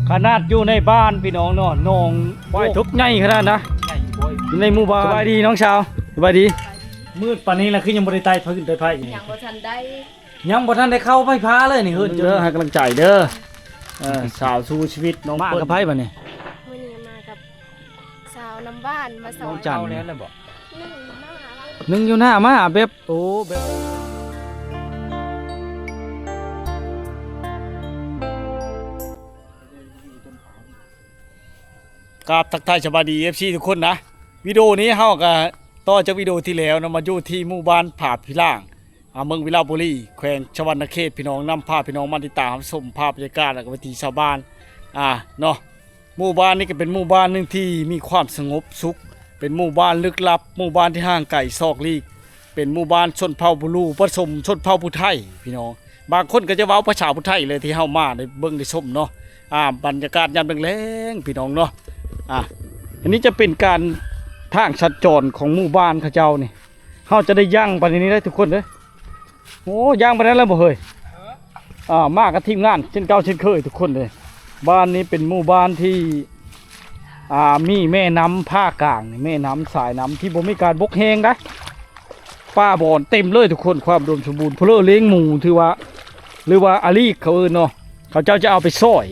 ຂະໜາດຢູ່ໃນບ້ານພີ່ນ້ອງເນາະ ໜອງຄວາຍເຖິກໃຫຍ່ຂະໜາດນະ ໃຫຍ່ບໍ່ ຢູ່ໃນໝູ່ບ້ານ. ສະບາຍດີນ້ອງສາວ ສະບາຍດີ. ມືດປານນີ້ລະຄືຍັງບໍ່ໄດ້ໄຕ່ຟືນໄຕ່ໄຟ ຍັງບໍ່ທັນໄດ້ ຍັງບໍ່ທັນໄດ້ເຂົ້າໄຟຟ້າເລີຍນີ້ ເຮີ້ນເຈົ້າ ເດີ ໃຫ້ກຳລັງໃຈເດີ. ເອີ ສາວສູ້ຊີວິດນ້ອງ ມາກັບໃຜບັດນີ້? ມື້ນີ້ມາກັບສາວນ້ຳຫວານມາສອນ ນ້ອງຈັນ. ໜຶ້ງຢູ່ໜ້າ ໜຶ້ງຢູ່ໜ້າມາແບບ ໂອ້ ແບບ ກາບທັກທາຍສະບາຍດີ ເອັຟຊີ ທຸກຄົນນະ. ວິດີໂອນີ້ເຮົາກະຕໍ່ຈາກວິດີໂອທີ່ແລ້ວເນາະ ມາຢູ່ທີ່ໝູ່ບ້ານຜາຜີລ່າງ ອາ ເມືອງວິລະບູລີ ແຂວງສະຫວັນນະເຂດ ພີ່ນ້ອງ. ນຳພາພີ່ນ້ອງມາຕິດຕາມຮັບຊົມພາບບັນຍາກາດ ແລະກະວິຖີຊາວບ້ານ ອາ ເນາະ. ໝູ່ບ້ານນີ້ກະເປັນໝູ່ບ້ານໜຶ່ງທີ່ມີຄວາມສະຫງົບສຸກ ເປັນໝູ່ບ້ານລຶກລັບ ໝູ່ບ້ານທີ່ຫ່າງໄກສອກຫຼີກ ເປັນໝູ່ບ້ານຊົນເຜົ່າບູລູ ປະສົມຊົນເຜົ່າຜູ້ໄທພີ່ນ້ອງ. ບາງຄົນກະຈະເວົ້າພາສາຜູ້ໄທເລີຍ ທີ່ເຮົາມາໄດ້ເບິ່ງໄດ້ຊົມເນາະ. ອາ ບັນຍາກາດຍາມແລງໆ ພີ່ນ້ອງເນາະ. ອາ ອັນນີ້ຈະເປັນການທາງສັນຈອນຂອງໝູ່ບ້ານເຂົາເຈົ້ານີ້ ເຮົາຈະໄດ້ຍ່າງໄປໃນນີ້ໄດ້ທຸກຄົນເດີ. ໂອ້ ຍ່າງໄປນັ້ນແລ້ວບໍ່ເຮີ້ຍ? ອາ ມາກັບທີມງານເຊັ່ນເກົ່າເຊັ່ນເຄີຍທຸກຄົນເດີ. ບ້ານນີ້ເປັນໝູ່ບ້ານທີ່ ອາ ມີແມ່ນ້ຳຜ່າກາງ ແມ່ນ້ຳສາຍນ້ຳທີ່ບໍ່ມີການບົກແຫ້ງໄດ໋. ປ່າບອນເຕັມເລີຍທຸກຄົນ ຄວາມອຸດົມສົມບູນ. ເພາະເລີຍລ້ຽງໝູ ຖືວ່າ ຫຼືວ່າອາລີກເຂົາເອີ້ນເນາະ ເຂົາເຈົ້າຈະເອົາໄປຊ້ອຍ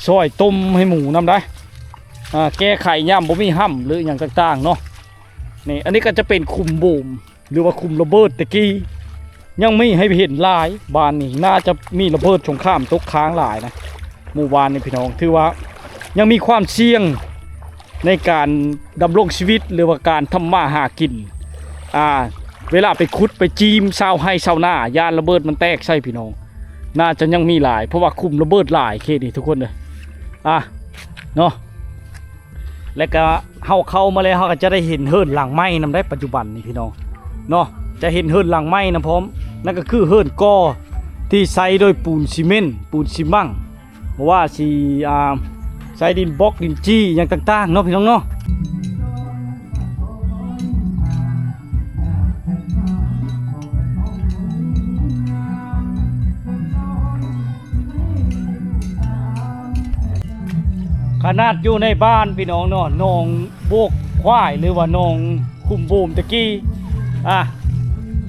ຊ້ອຍຕົ້ມໃຫ້ໝູນຳໄດ໋. ອາ ແກ້ໄຂຍາມບໍ່ມີຫ້ຳ ຫຼືຫຍັງຕ່າງໆເນາະ. ນີ້ ອັນນີ້ກະຈະເປັນຂຸມບູມ ຫຼືວ່າຂຸມລະເບີດແຕ່ກີ້ ຍັງມີໃຫ້ເຫັນຫຼາຍ. ບ້ານນີ້ໜ້າຈະມີລະເບີດສົງຄາມຕົກຄ້າງຫຼາຍນະ ໝູ່ບ້ານນີ້ພີ່ນ້ອງ. ຖືວ່າຍັງມີຄວາມສ່ຽງໃນການດຳລົງຊີວິດ ຫຼືວ່າການທຳມາຫາກິນ. ອາ ເວລາໄປຂຸດໄປຈີມຊາວໄຮ່ຊາວນາ ຢ້ານລະເບີດມັນແຕກໃສ່ພີ່ນ້ອງ. ໜ້າຈະຍັງມີຫຼາຍ ເພາະວ່າຂຸມລະເບີດຫຼາຍເຂດນີ້ທຸກຄົນເດີ. ອາ ເນາະ ແລະກະເຮົາເຂົ້າມາແລ້ວ ເຮົາກະຈະໄດ້ເຫັນເຮືອນຫຼັງໃໝ່ນຳໄດ໋ ປັດຈຸບັນນີ້ພີ່ນ້ອງເນາະ. ຈະເຫັນເຮືອນຫຼັງໃໝ່ນຳພ້ອມ ນັ້ນກະຄືເຮືອນກໍ່ທີ່ໃຊ້ໂດຍປູນຊີເມັນ ປູນຊີມັງ ບໍ່ວ່າຊິ ອາ ໃຊ້ດິນບລັອກ ດິນຈີ່ ຫຍັງຕ່າງໆເນາະ ພີ່ນ້ອງເນາະ. ຂະໜາດຢູ່ໃນບ້ານພີ່ນ້ອງເນາະ ໜອງໂບກຄວາຍ ຫຼືວ່າໜອງຂຸມບູມແຕ່ກີ້ ອາ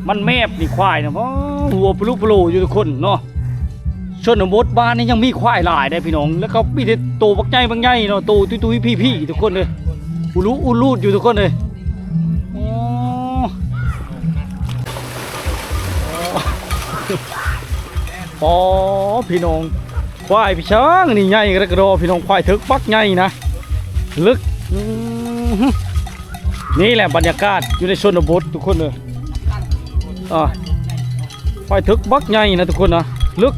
ມັນແມບນີ້ ຄວາຍນະ ໂອ້ ຫົວປະລຸປະໂລຢູ່ທຸກຄົນເນາະ. ຊົນນະບົດບ້ານນີ້ຍັງມີຄວາຍຫຼາຍເດ້ພີ່ນ້ອງ ແລ້ວກະມີແຕ່ໂຕບັກໃຫຍ່ບັກໃຫຍ່ເນາະ ໂຕຕຸ້ຍໆພີ້ໆ ທຸກຄົນເອີຍ ອຸລຸອຸລຸດຢູ່ທຸກຄົນເອີຍ. ໂອ້ ອໍ ພີ່ນ້ອງ ຄວາຍພີ່ຊ້າງນີ້ໃຫຍ່ກະດອກກະດໍພີ່ນ້ອງ ຄວາຍເຖິກບັກໃຫຍ່ນະ ເລິກ. ອື ນີ້ແຫຼະບັນຍາກາດຢູ່ໃນຊົນນະບົດທຸກຄົນເອີຍ. ອາ ຄວາຍເຖິກບັກໃຫຍ່ນະທຸກຄົນນະ ເລິກ.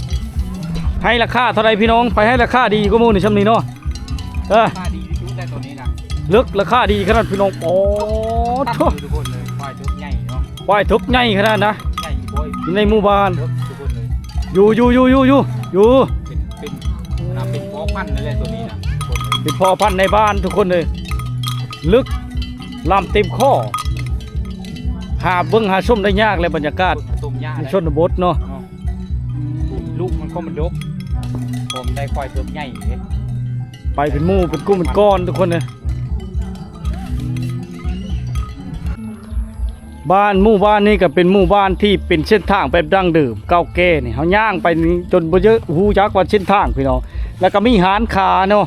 ໃຫ້ລາຄາເທົ່າໃດພີ່ນ້ອງ? ໃຜໃຫ້ລາຄາດີກວ່າໝູ່ນີ້ຊ່ຳນີ້ເນາະ? ເອີ ລາຄາດີທີ່ສຸດແລ້ວໂຕນີ້ນະ ເລິກ ລາຄາດີຂະໜາດພີ່ນ້ອງ. ໂອ້ ໂທ້ ທຸກຄົນເລີຍ ຄວາຍເຖິກໃຫຍ່ເນາະ ຄວາຍເຖິກໃຫຍ່ຂະໜາດນະ ໃຫຍ່ບໍ່ ຢູ່ໃນໝູ່ບ້ານ ເຖິກທຸກຄົນເລີຍ ຢູ່ ຢູ່ ຢູ່ ຢູ່ ຢູ່ ຢູ່ ເປັນ ເປັນ ເປັນພໍ່ພັນນັ້ນແຫຼະໂຕນີ້ນະ ເປັນພໍ່ພັນໃນບ້ານທຸກຄົນເລີຍ. ເລິກ ລຳເຕັມຂໍ້ ຫາເບິ່ງຫາຊົມໄດ້ຍາກແຫຼະ ບັນຍາກາດ ຄົນຫາຊົມຍາກ ໃນຊົນນະບົດເນາະ ເນາະ ລູກມັນກໍມັນດົກ ເພາະມັນໄດ້ຄວາຍເຖິກໃຫຍ່ເດ້ ໄປເປັນໝູ່ເປັນກຸ່ມເປັນກ້ອນທຸກຄົນເລີຍ. ບ້ານ ໝູ່ບ້ານນີ້ກະເປັນໝູ່ບ້ານທີ່ເປັນເສັ້ນທາງແບບດັ້ງເດີມເກົ່າແກ່ນີ້ ເຮົາຍ່າງໄປຈົນບໍ່ເຈີ ຮູ້ຈັກວ່າເສັ້ນທາງພີ່ນ້ອງ. ແລ້ວກະມີຮ້ານຄ້າເນາະ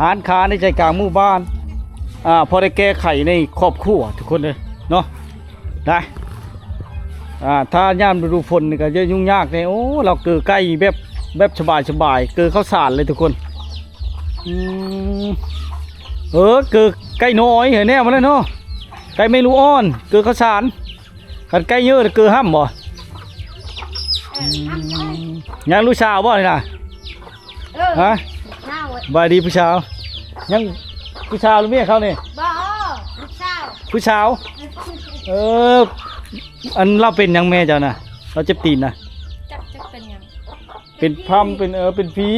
ຮ້ານຄ້າໃນໃຈກາງໝູ່ບ້ານ ອາ ພໍໄດ້ແກ້ໄຂໃນຄອບຄົວທຸກຄົນເລີຍເນາະ ໄດ້. ອາ ຖ້າຍາມລະດູຝົນນີ້ກະຈະຫຍຸ້ງຍາກແດ່. ໂອ້ ລາວເກີໄກ່ແບບ ແບບສະບາຍໆ ເກີເຂົ້າສານເລີຍທຸກຄົນ. ອືມ ເອີ ເກີໄກ່ນ້ອຍ ເອີ ແນວມາແລ້ວເນາະ ໄກ່ແມ່ລູກອ່ອນ ເກີເຂົ້າສານ. ຄັນໄກ່ເຍີະລະເກີຫ້ຳບໍ່? ເອີ ອືມ ຍັງລູກສາວບໍ່ນີ້ນະ? ເອີ ຮະ? ສະບາຍດີຜູ້ສາວ ຍັງຜູ້ສາວຫຼືເມຍເຂົານີ້? ບໍ່ ລູກສາວ ຜູ້ສາວ. ເອີ ອັນລາວເປັນຫຍັງແມ່ເຈົ້ານະ? ລາວເຈັບຕີນນະ? ຈັກ ຈັກເປັນຫຍັງ ເປັນພຳ ເປັນ ເອີ ເປັນຜີ.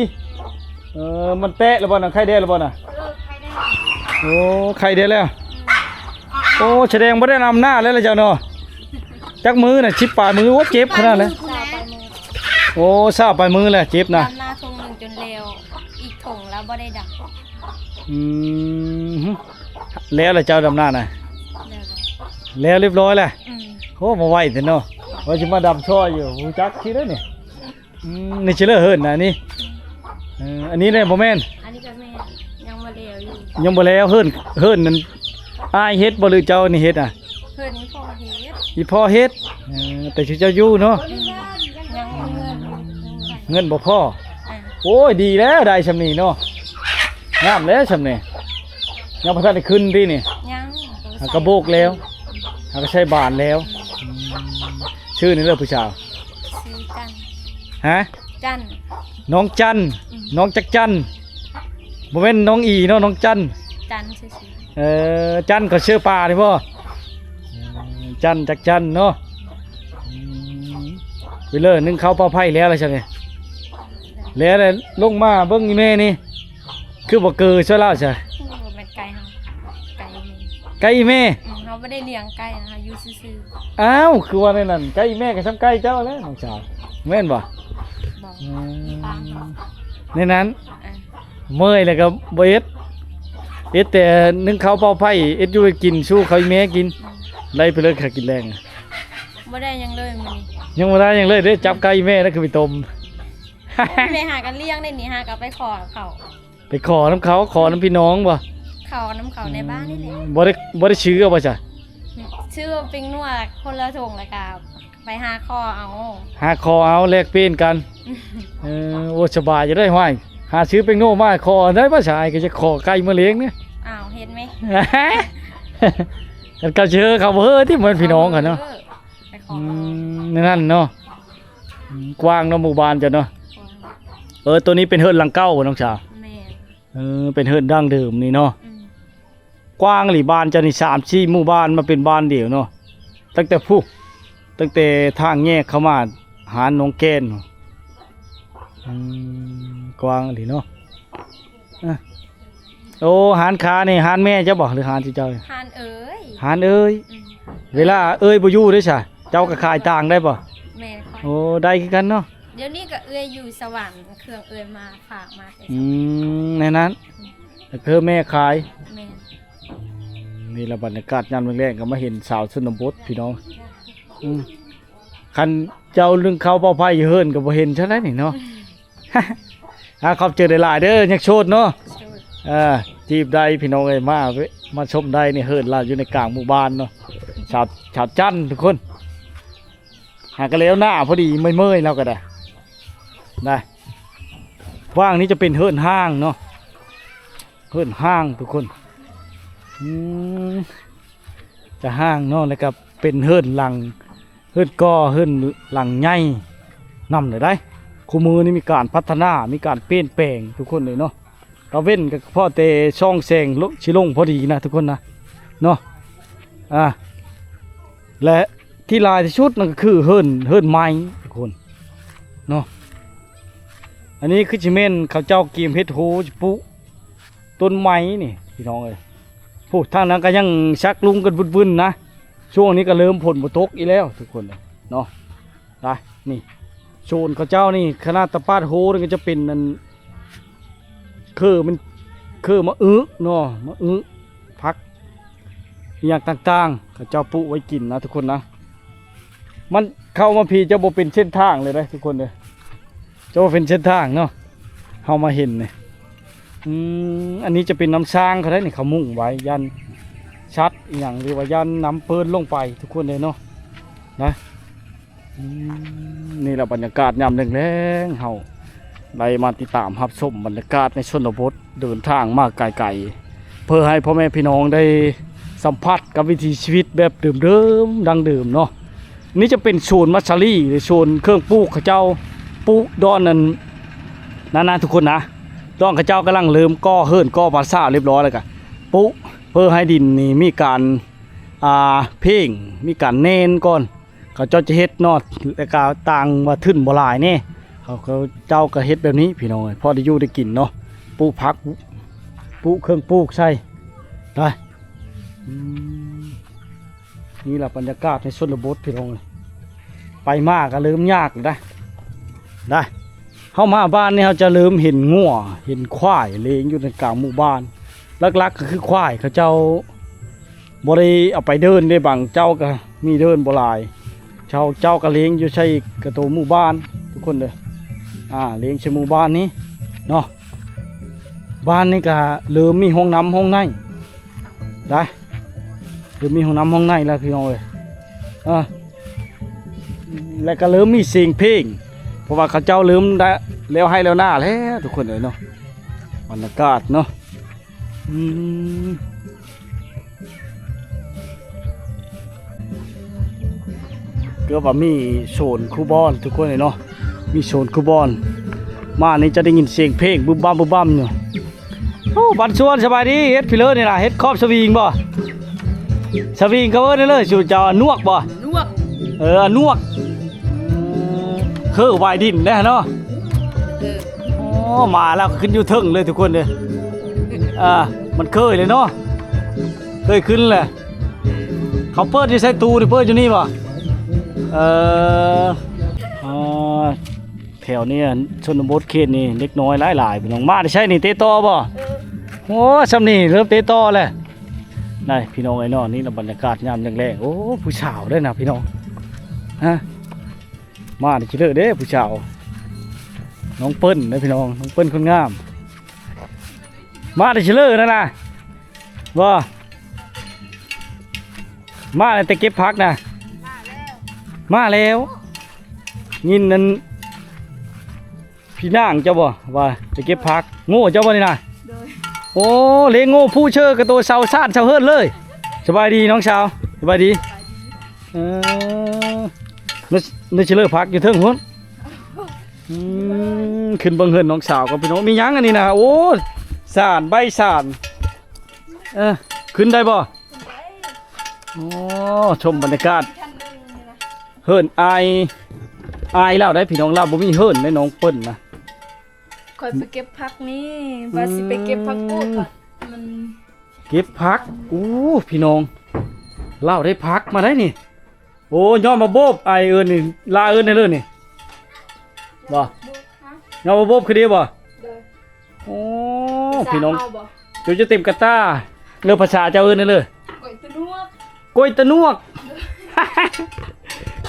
ເອີ ມັນແຕະແລ້ວບໍ່ນະ? ໄຂ້ແດ່ແລ້ວບໍ່ນະ? ເອີ ໄຂ້ແດ່ ໂອ້ ໄຂ້ແດ່ແລ້ວ. ໂອ້ ສະແດງບໍ່ໄດ້ອຳນາດແລ້ວລະເຈົ້າເນາະ. ຈັກມື້ນະ? ສິບປາຍມື້. ໂອ້ ເຈັບຂະໜາດນັ້ນ. ໂອ້ ຊາວປາຍມື້ແລ້ວເຈັບນະ. ຈົນແລ້ວ ອີກຖົງລະບໍ່ໄດ້ດຳ. ອືມ ແລ້ວລະເຈົ້າດຳນານະ? ແລ້ວລະ ແລ້ວລຽບຮ້ອຍລະ? ອືມ ໂອ້ ມາໄວແທ້ເນາະ ວ່າຊິມາດຳຊ່ອຍຢູ່ ຮູ້ຈັກຊື່ເດ້ນີ້. ອືມ ນີ້ຊິເລີເຮີນນະນີ້. ເອີ ອັນນີ້ແຫຼະບໍ່ແມ່ນ? ອັນນີ້ກໍແມ່ນ ຍັງບໍ່ແລ້ວຢູ່ ຍັງບໍ່ແລ້ວ. ເຮີນ ເຮີນນັ້ນອ້າຍເຮັດບໍ່ ຫຼືເຈົ້ານີ້ເຮັດອະ? ເຮືອນອີ່ພໍ່ເຮັດ ອີ່ພໍ່ເຮັດ. ເອີ ແຕ່ເຈົ້າຢູ່ເນາະ? ອືມ ຍັງເຮືອນຢູ່ ເຮືອນບໍ່ພໍ. ອ່າ ໂອ້ຍ ດີແລ້ວ ໄດ້ຊ່ຳນີ້ເນາະ ງາມແລ້ວຊ່ຳນີ້. ຍັງບໍ່ທັນໄດ້ຂຶ້ນຕິນີ້? ຍັງ ຫາກະໂບກແລ້ວ ຫາກະໃສ່ບານແລ້ວ. ອືມ ຊື່ນີ້ເດີຜູ້ສາວ? ຊື່ຈັນ. ຮະ? ຈັນ. ນ້ອງຈັນ. ອືມ ນ້ອງຈັກຈັ່ນ ບໍ່ແມ່ນນ້ອງອີເນາະ ນ້ອງຈັນ. ຈັນຊື່ໆ. ເອີ ຈັນກໍເຊື້ອປ່ານີ້ບໍ່? ອືມ ຈັນ ຈັກຈັ່ນເນາະ. ອືມ ໄປເລີ ໜຶ້ງເຂົ້າເປົ່າໄຟແລ້ວລະຊັ້ນນີ້. ແລ້ວ ແລ້ວ ລົງມາເບິ່ງອີ່ແມ່ນີ້ ຄືບໍ່ເກີຊ່ວຍລາວຊະ? ບໍ່ແມ່ນໄກ່ເຮົາ ໄກ່ແມ່ ໄກ່ແມ່. ອືມ ເຮົາບໍ່ໄດ້ລ້ຽງໄກ່ນະ ເຮົາຢູ່ຊື່ໆ. ອ້າວ ຄືວ່າແນວນັ້ນ ໄກ່ແມ່ກໍຊ່ຳໄກ່ເຈົ້າແຫຼະນ້ອງສາວ ແມ່ນບໍ່? ບໍ່ ອືມ ໃນນັ້ນ ອ່າ ເມື່ອຍແລ້ວກໍບໍ່ເຮັດ ເຮັດແຕ່ໜຶ້ງເຂົ້າເປົ່າໄຟ ເຮັດຢູ່ເຮັດກິນ ສູ້ເຂົ້າອີ່ແມ່ກິນ. ອືມ ໄດ້ໄປເລີຍຄ່າກິນແລງ. ບໍ່ໄດ້ຫຍັງເລີຍມື້ນີ້ ຍັງບໍ່ໄດ້ຫຍັງເລີຍເດ້. ຈັບໄກ່ແມ່ນະຄືໄປຕົ້ມ ແມ່ຫາກັນລ້ຽງໄດ້ນີ້ ຫາກໍໄປຂໍເຂົາ ໄປຂໍນຳເຂົາ ຂໍນຳພີ່ນ້ອງບໍ່? ຂໍນຳເຂົາໃນບ້ານນີ້ແຫຼະ. ອືມ ບໍ່ໄດ້ ບໍ່ໄດ້ຊື້ເອົາບໍ່ຊະ? ຊື້ເປັນນົວຄົນລະຖົງ ແລ້ວກໍໄປຫາຂໍເອົາ ຫາຂໍເອົາ ແລກປ່ຽນກັນ. ເອີ ໂອ້ ສະບາຍຢູ່ໄດ໋. ຫ້ວຍ ຫາຊື້ເປັນນົວມາຂໍໄດ້ບໍ່ຊະ? ອ້າຍກໍຈະຂໍໄກ່ມາລ້ຽງນີ້. ອ້າວ ເຫັນໄໝ? ຄັນເຂົາຊິເຮີ ເຂົາບໍ່ເຮີຕິ ເໝືອນພີ່ນ້ອງກັນເນາະ. ໄປຂໍ ອືມ ແນວນັ້ນເນາະ. ອືມ ກວ້າງເນາະ ໝູ່ບ້ານເຈົ້າເນາະ. ກວ້າງ. ເອີ ໂຕນີ້ເປັນເຮືອນຫຼັງເກົ່າບໍ່ນ້ອງສາວ? ແມ່ນ. ເອີ ເປັນເຮືອນດັ້ງເດີມນີ້ເນາະ. ອືມ ກວ້າງອີ່ຫຼີ. ບ້ານເຈົ້ານີ້ສາມສີ່ໝູ່ບ້ານມາເປັນບ້ານດຽວເນາະ ຕັ້ງແຕ່ພຸ້ນ ຕັ້ງແຕ່ທາງແຍກເຂົ້າມາຫານໜອງແກນ. ອືມ ກວ້າງອີ່ຫຼີເນາະ. ອ່ະ ໂອ້ ຮ້ານຄ້ານີ້ຮ້ານແມ່ເຈົ້າບໍ່ ຫຼືຮ້ານເຈົ້າ? ຮ້ານເອີຍ. ຮ້ານເອີຍ. ອືມ ເວລາເອີຍບໍ່ຢູ່ເດ້ຊະ ເຈົ້າກໍຂາຍຕ່າງໄດ້ບໍ່? ແມ່ນ. ໂອ້ ໄດ້ຄືກັນເນາະ. ດຽວນີ້ກໍເອື້ອຍຢູ່ສະຫວັນ ເຄື່ອງເອື້ອຍມາຝາກມາແຕ່ສະຫວັນ. ອືມ ແນວນັ້ນ. ອືມ ກໍຄືແມ່ຂາຍ. ແມ່ນ. ອືມ ນີ້ລະບັນຍາກາດຍາມແລງໆ ກໍມາເຫັນສາວຊົນນະບົດພີ່ນ້ອງ. ອືມ ຄັນເຈົ້າໜຶ້ງເຂົ້າເປົ່າໄຟຢູ່ເຮືອນກໍບໍ່ເຫັນຊັ້ນແຫຼະນີ້ເນາະ. ອ່າ ຂອບໃຈຫຼາຍໆເດີ ຍັງໂສດເນາະ. ໂສດ. ເອີ ຈີບໄດ້ພີ່ນ້ອງເອີຍ ມາ ມາຊົມໄດ້ນີ້ ເຮືອນລາວຢູ່ໃນກາງໝູ່ບ້ານເນາະ. ຊາວ ຊາວຈັນທຸກຄົນ. ຫາກະແລ້ວໜ້າພໍດີ ເມື່ອຍໆ ລາວກໍໄດ້ ໄດ້. ຫວ່າງນີ້ຈະເປັນເຮືອນຮ້າງເນາະ ເຮືອນຮ້າງທຸກຄົນ. ອືມ ຈະຮ້າງເນາະ ແລ້ວກໍເປັນເຮືອນຫຼັງ ເຮືອນກໍ່ ເຮືອນຫຼັງໃຫຍ່ນຳເລີຍໄດ໋. ຄູ່ມື້ນີ້ມີການພັດທະນາ ມີການປ່ຽນແປງທຸກຄົນເລີຍເນາະ. ຕາເວັນກໍພໍແຕ່ສ່ອງແສງ ຊິລົງພໍດີນະທຸກຄົນນະ ເນາະ. ອ່າ ແລະ ທີ່ຫຼາຍທີ່ສຸດນັ້ນກໍຄືເຮືອນ ເຮືອນໄມ້ທຸກຄົນເນາະ. ອັນນີ້ຄືຊິແມ່ນເຂົາເຈົ້າກຽມເຮັດໂຮຊິປູກຕົ້ນໄມ້ນີ້ພີ່ນ້ອງເອີຍ. ໂອ້ ທາງນັ້ນກໍຍັງຊັກລຸງກັນວຶ່ນໆນະ. ຊ່ວງນີ້ກໍເລີ່ມຝົນບໍ່ຕົກອີກແລ້ວທຸກຄົນເນາະ. ນະ ນີ້ ໂຊນເຂົາເຈົ້ານີ້ ຂະໜາດຕາປາດໂຮນີ້ກໍຈະເປັນອັນ ຄືມັນ ຄືມະອຶເນາະ ມະອຶ ຜັກ ອີ່ຫຍັງຕ່າງໆ ເຂົາເຈົ້າປູກໄວ້ກິນນະທຸກຄົນນະ. ມັນເຂົ້າມາພີ້ຈະບໍ່ເປັນເສັ້ນທາງເລີຍເດ້ທຸກຄົນເດີ ຈະບໍ່ເປັນເສັ້ນທາງເນາະ ເຮົາມາເຫັນນີ້. ອືມ ອັນນີ້ຈະເປັນນ້ຳສ້າງເຂົາໄດ໋ນີ້ ເຂົາມຸງໄວ້ຢ້ານສັດອີ່ຫຍັງ ຫຼືວ່າຢ້ານນ້ຳເປີ້ນລົງໄປທຸກຄົນເດີເນາະ ນະ. ອືມ ນີ້ລະບັນຍາກາດຍາມແລງໆ ເຮົາໄດ້ມາຕິດຕາມຮັບຊົມບັນຍາກາດໃນຊົນນະບົດ ເດີນທາງມາໄກໆ ເພື່ອໃຫ້ພໍ່ແມ່ພີ່ນ້ອງໄດ້ສຳຜັດກັບວິຖີຊີວິດແບບເດີມໆ ດັ້ງເດີມເນາະ. ນີ້ຈະເປັນສວນມັດສາລີ ຫຼືສວນເຄື່ອງປູກເຂົາເຈົ້າ ປູກດອນນັ້ນ ນັ້ນນະທຸກຄົນນະ. ດອນເຂົາເຈົ້າກຳລັງເລີ່ມກໍ່ເຮືອນກໍ່ປາສາດລຽບຮ້ອຍແລ້ວກະ ປຸ ເພື່ອໃຫ້ດິນນີ້ມີການ ອ່າ ເພງ ມີການແໜ້ນກ່ອນ. ເຂົາເຈົ້າຈະເຮັດເນາະ ແລ້ວກະຕ່າງວ່າທຶນບໍ່ຫຼາຍແດ່ ເຂົາ ເຂົາເຈົ້າກະເຮັດແບບນີ້ພີ່ນ້ອງເອີຍ ພໍໄດ້ຢູ່ໄດ້ກິນເນາະ. ປູກຜັກ ປູກເຄື່ອງປູກໃສ່ໄດ້. ອືມ ນີ້ລະບັນຍາກາດໃນຊົນນະບົດພີ່ນ້ອງເອີຍ ໄປມາກະເລີ່ມຍາກແລ້ວໄດ໋ ໄດ້. ເຮົາມາບ້ານນີ້ ເຮົາຈະເລີ່ມເຫັນງົວເຫັນຄວາຍເລງຢູ່ໃນກາງໝູ່ບ້ານ. ຫຼັກໆກໍຄືຄວາຍ ເຂົາເຈົ້າບໍ່ໄດ້ເອົາໄປເດີ່ນເດ້, ບາງເຈົ້າກໍມີເດີ່ນບໍ່ຫຼາຍ. ເຈົ້າ ເຈົ້າກໍເລງຢູ່ໃສ່ກະໂຕໝູ່ບ້ານທຸກຄົນເດີ. ອ່າ ເລງໃສ່ໝູ່ບ້ານນີ້ເນາະ. ບ້ານນີ້ກໍເລີ່ມມີຫ້ອງນ້ຳຫ້ອງໃນໄດ໋. ເລີ່ມມີຫ້ອງນ້ຳຫ້ອງໃນແລ້ວພີ່ນ້ອງເອີຍ. ເອີ ແລ້ວກໍເລີ່ມມີສຽງເພງ ເພາະວ່າເຂົາເຈົ້າເລີ່ມໄດ້ແລ້ວໄຮ່ແລ້ວນາແລ້ວທຸກຄົນເອີຍເນາະ. ບັນຍາກາດເນາະ ອືມ ເກືອບວ່າມີໂຊນຄູບອນທຸກຄົນເອີຍເນາະ. ມີໂຊນຄູບອນ ມານີ້ຈະໄດ້ຍິນສຽງເພງບຶບບັບບຶບບັບຢູ່. ໂອ້ ບັນຊວນ ສະບາຍດີ. ເຮັດພີເລີນີ້ນະ ເຮັດຂອບສະວິງບໍ່? ສະວິງເຂົາເອີ້ນເລີຍ ສູ່ເຈົ້າອະນວກບໍ່? ນວກ ເອີ ອະນວກ. ຄືວາຍດິນແດ່ເນາະ. ເອີ ໂອ້ ມາແລ້ວຂຶ້ນຢູ່ເທິງເລີຍທຸກຄົນເດີ. ອ່າ ມັນເຄີຍເລີຍເນາະ ເຄີຍຂຶ້ນແຫຼະ. ເຂົາເປີດຢູ່ໃສ? ຕູ້ນີ້ເປີດຢູ່ນີ້ບໍ່? ເອີ ອໍ ແຖວນີ້ຊົນນະບົດເຂດນີ້ເດັກນ້ອຍຫຼາຍໆ ພີ່ນ້ອງ. ມາແຕ່ໃສນີ້? ເຕະຕໍ່ບໍ່? ໂອ້ ຊ່ຳນີ້ເລີ່ມເຕະຕໍ່ແລ້ວ ໄດ໋ພີ່ນ້ອງເອີຍເນາະ. ນີ້ລະບັນຍາກາດຍາມແລງໆ. ໂອ້ ຜູ້ສາວເດ້ນະພີ່ນ້ອງ ຮະ ມາແຕ່ຊິເລີເດ້ຜູ້ສາວ. ນ້ອງເປີ້ນເດ້ພີ່ນ້ອງ ນ້ອງເປີ້ນຄົນງາມ. ມາແຕ່ຊິເລີນັ້ນນະ ບໍ່ ມາແຕ່ເກັບຜັກນະ. ມາແລ້ວ ມາແລ້ວ. ຍິນນັ້ນ ພີ່ນາງເຈົ້າບໍ່ວ່າໄປເກັບຜັກ? ໂງ່ເຈົ້າບໍ່ນີ້ນະ? ໂດຍ ໂອ້ ເລງໂງ່ຜູ້ເຊີກະໂຕເຊົາຊານເຊົາເຮີນເລີຍ. ສະບາຍດີນ້ອງສາວ ສະບາຍດີ. ເອີ ນີ້ຊິເລີຜັກຢູ່ເທິງພຸ້ນ. ອືມ ຂຶ້ນເບິ່ງເຮືອນນ້ອງສາວກ່ອນພີ່ນ້ອງ. ມີຫຍັງອັນນີ້ນະ? ໂອ້ ສານ ໃບສານ. ເອີ ຂຶ້ນໄດ້ບໍ່? ໂອ້ ຊົມບັນຍາກາດ ເຮືອນອ້າຍ ອ້າຍລາວໄດ໋ພີ່ນ້ອງ. ລາວບໍ່ມີເຮືອນໃນໜອງເປີ້ນນະ. ຂ້ອຍໄປເກັບຜັກນີ້ ອືມ ວ່າຊິໄປເກັບຜັກກູດ ມັນເກັບຜັກ. ໂອ້ ພີ່ນ້ອງ ລາວໄດ້ຜັກມາໄດ໋ນີ້. ໂອ້ ຍ້ອນມາໂບບ ອ້າຍເອີ້ນນີ້ ລາເອີ້ນໃຫ້ເລີຍນີ້ ບໍ່? ຍ້ອນມາໂບບຄືເດບໍ່? ໂອ້ ພີ່ນ້ອງ ເຈົ້າຈະເຕັມກະຕ່າເລີຍ. ພາສາເຈົ້າເອີ້ນເລີຍ ກ້ອຍຕະໜວກ ກ້ອຍຕະໜວກ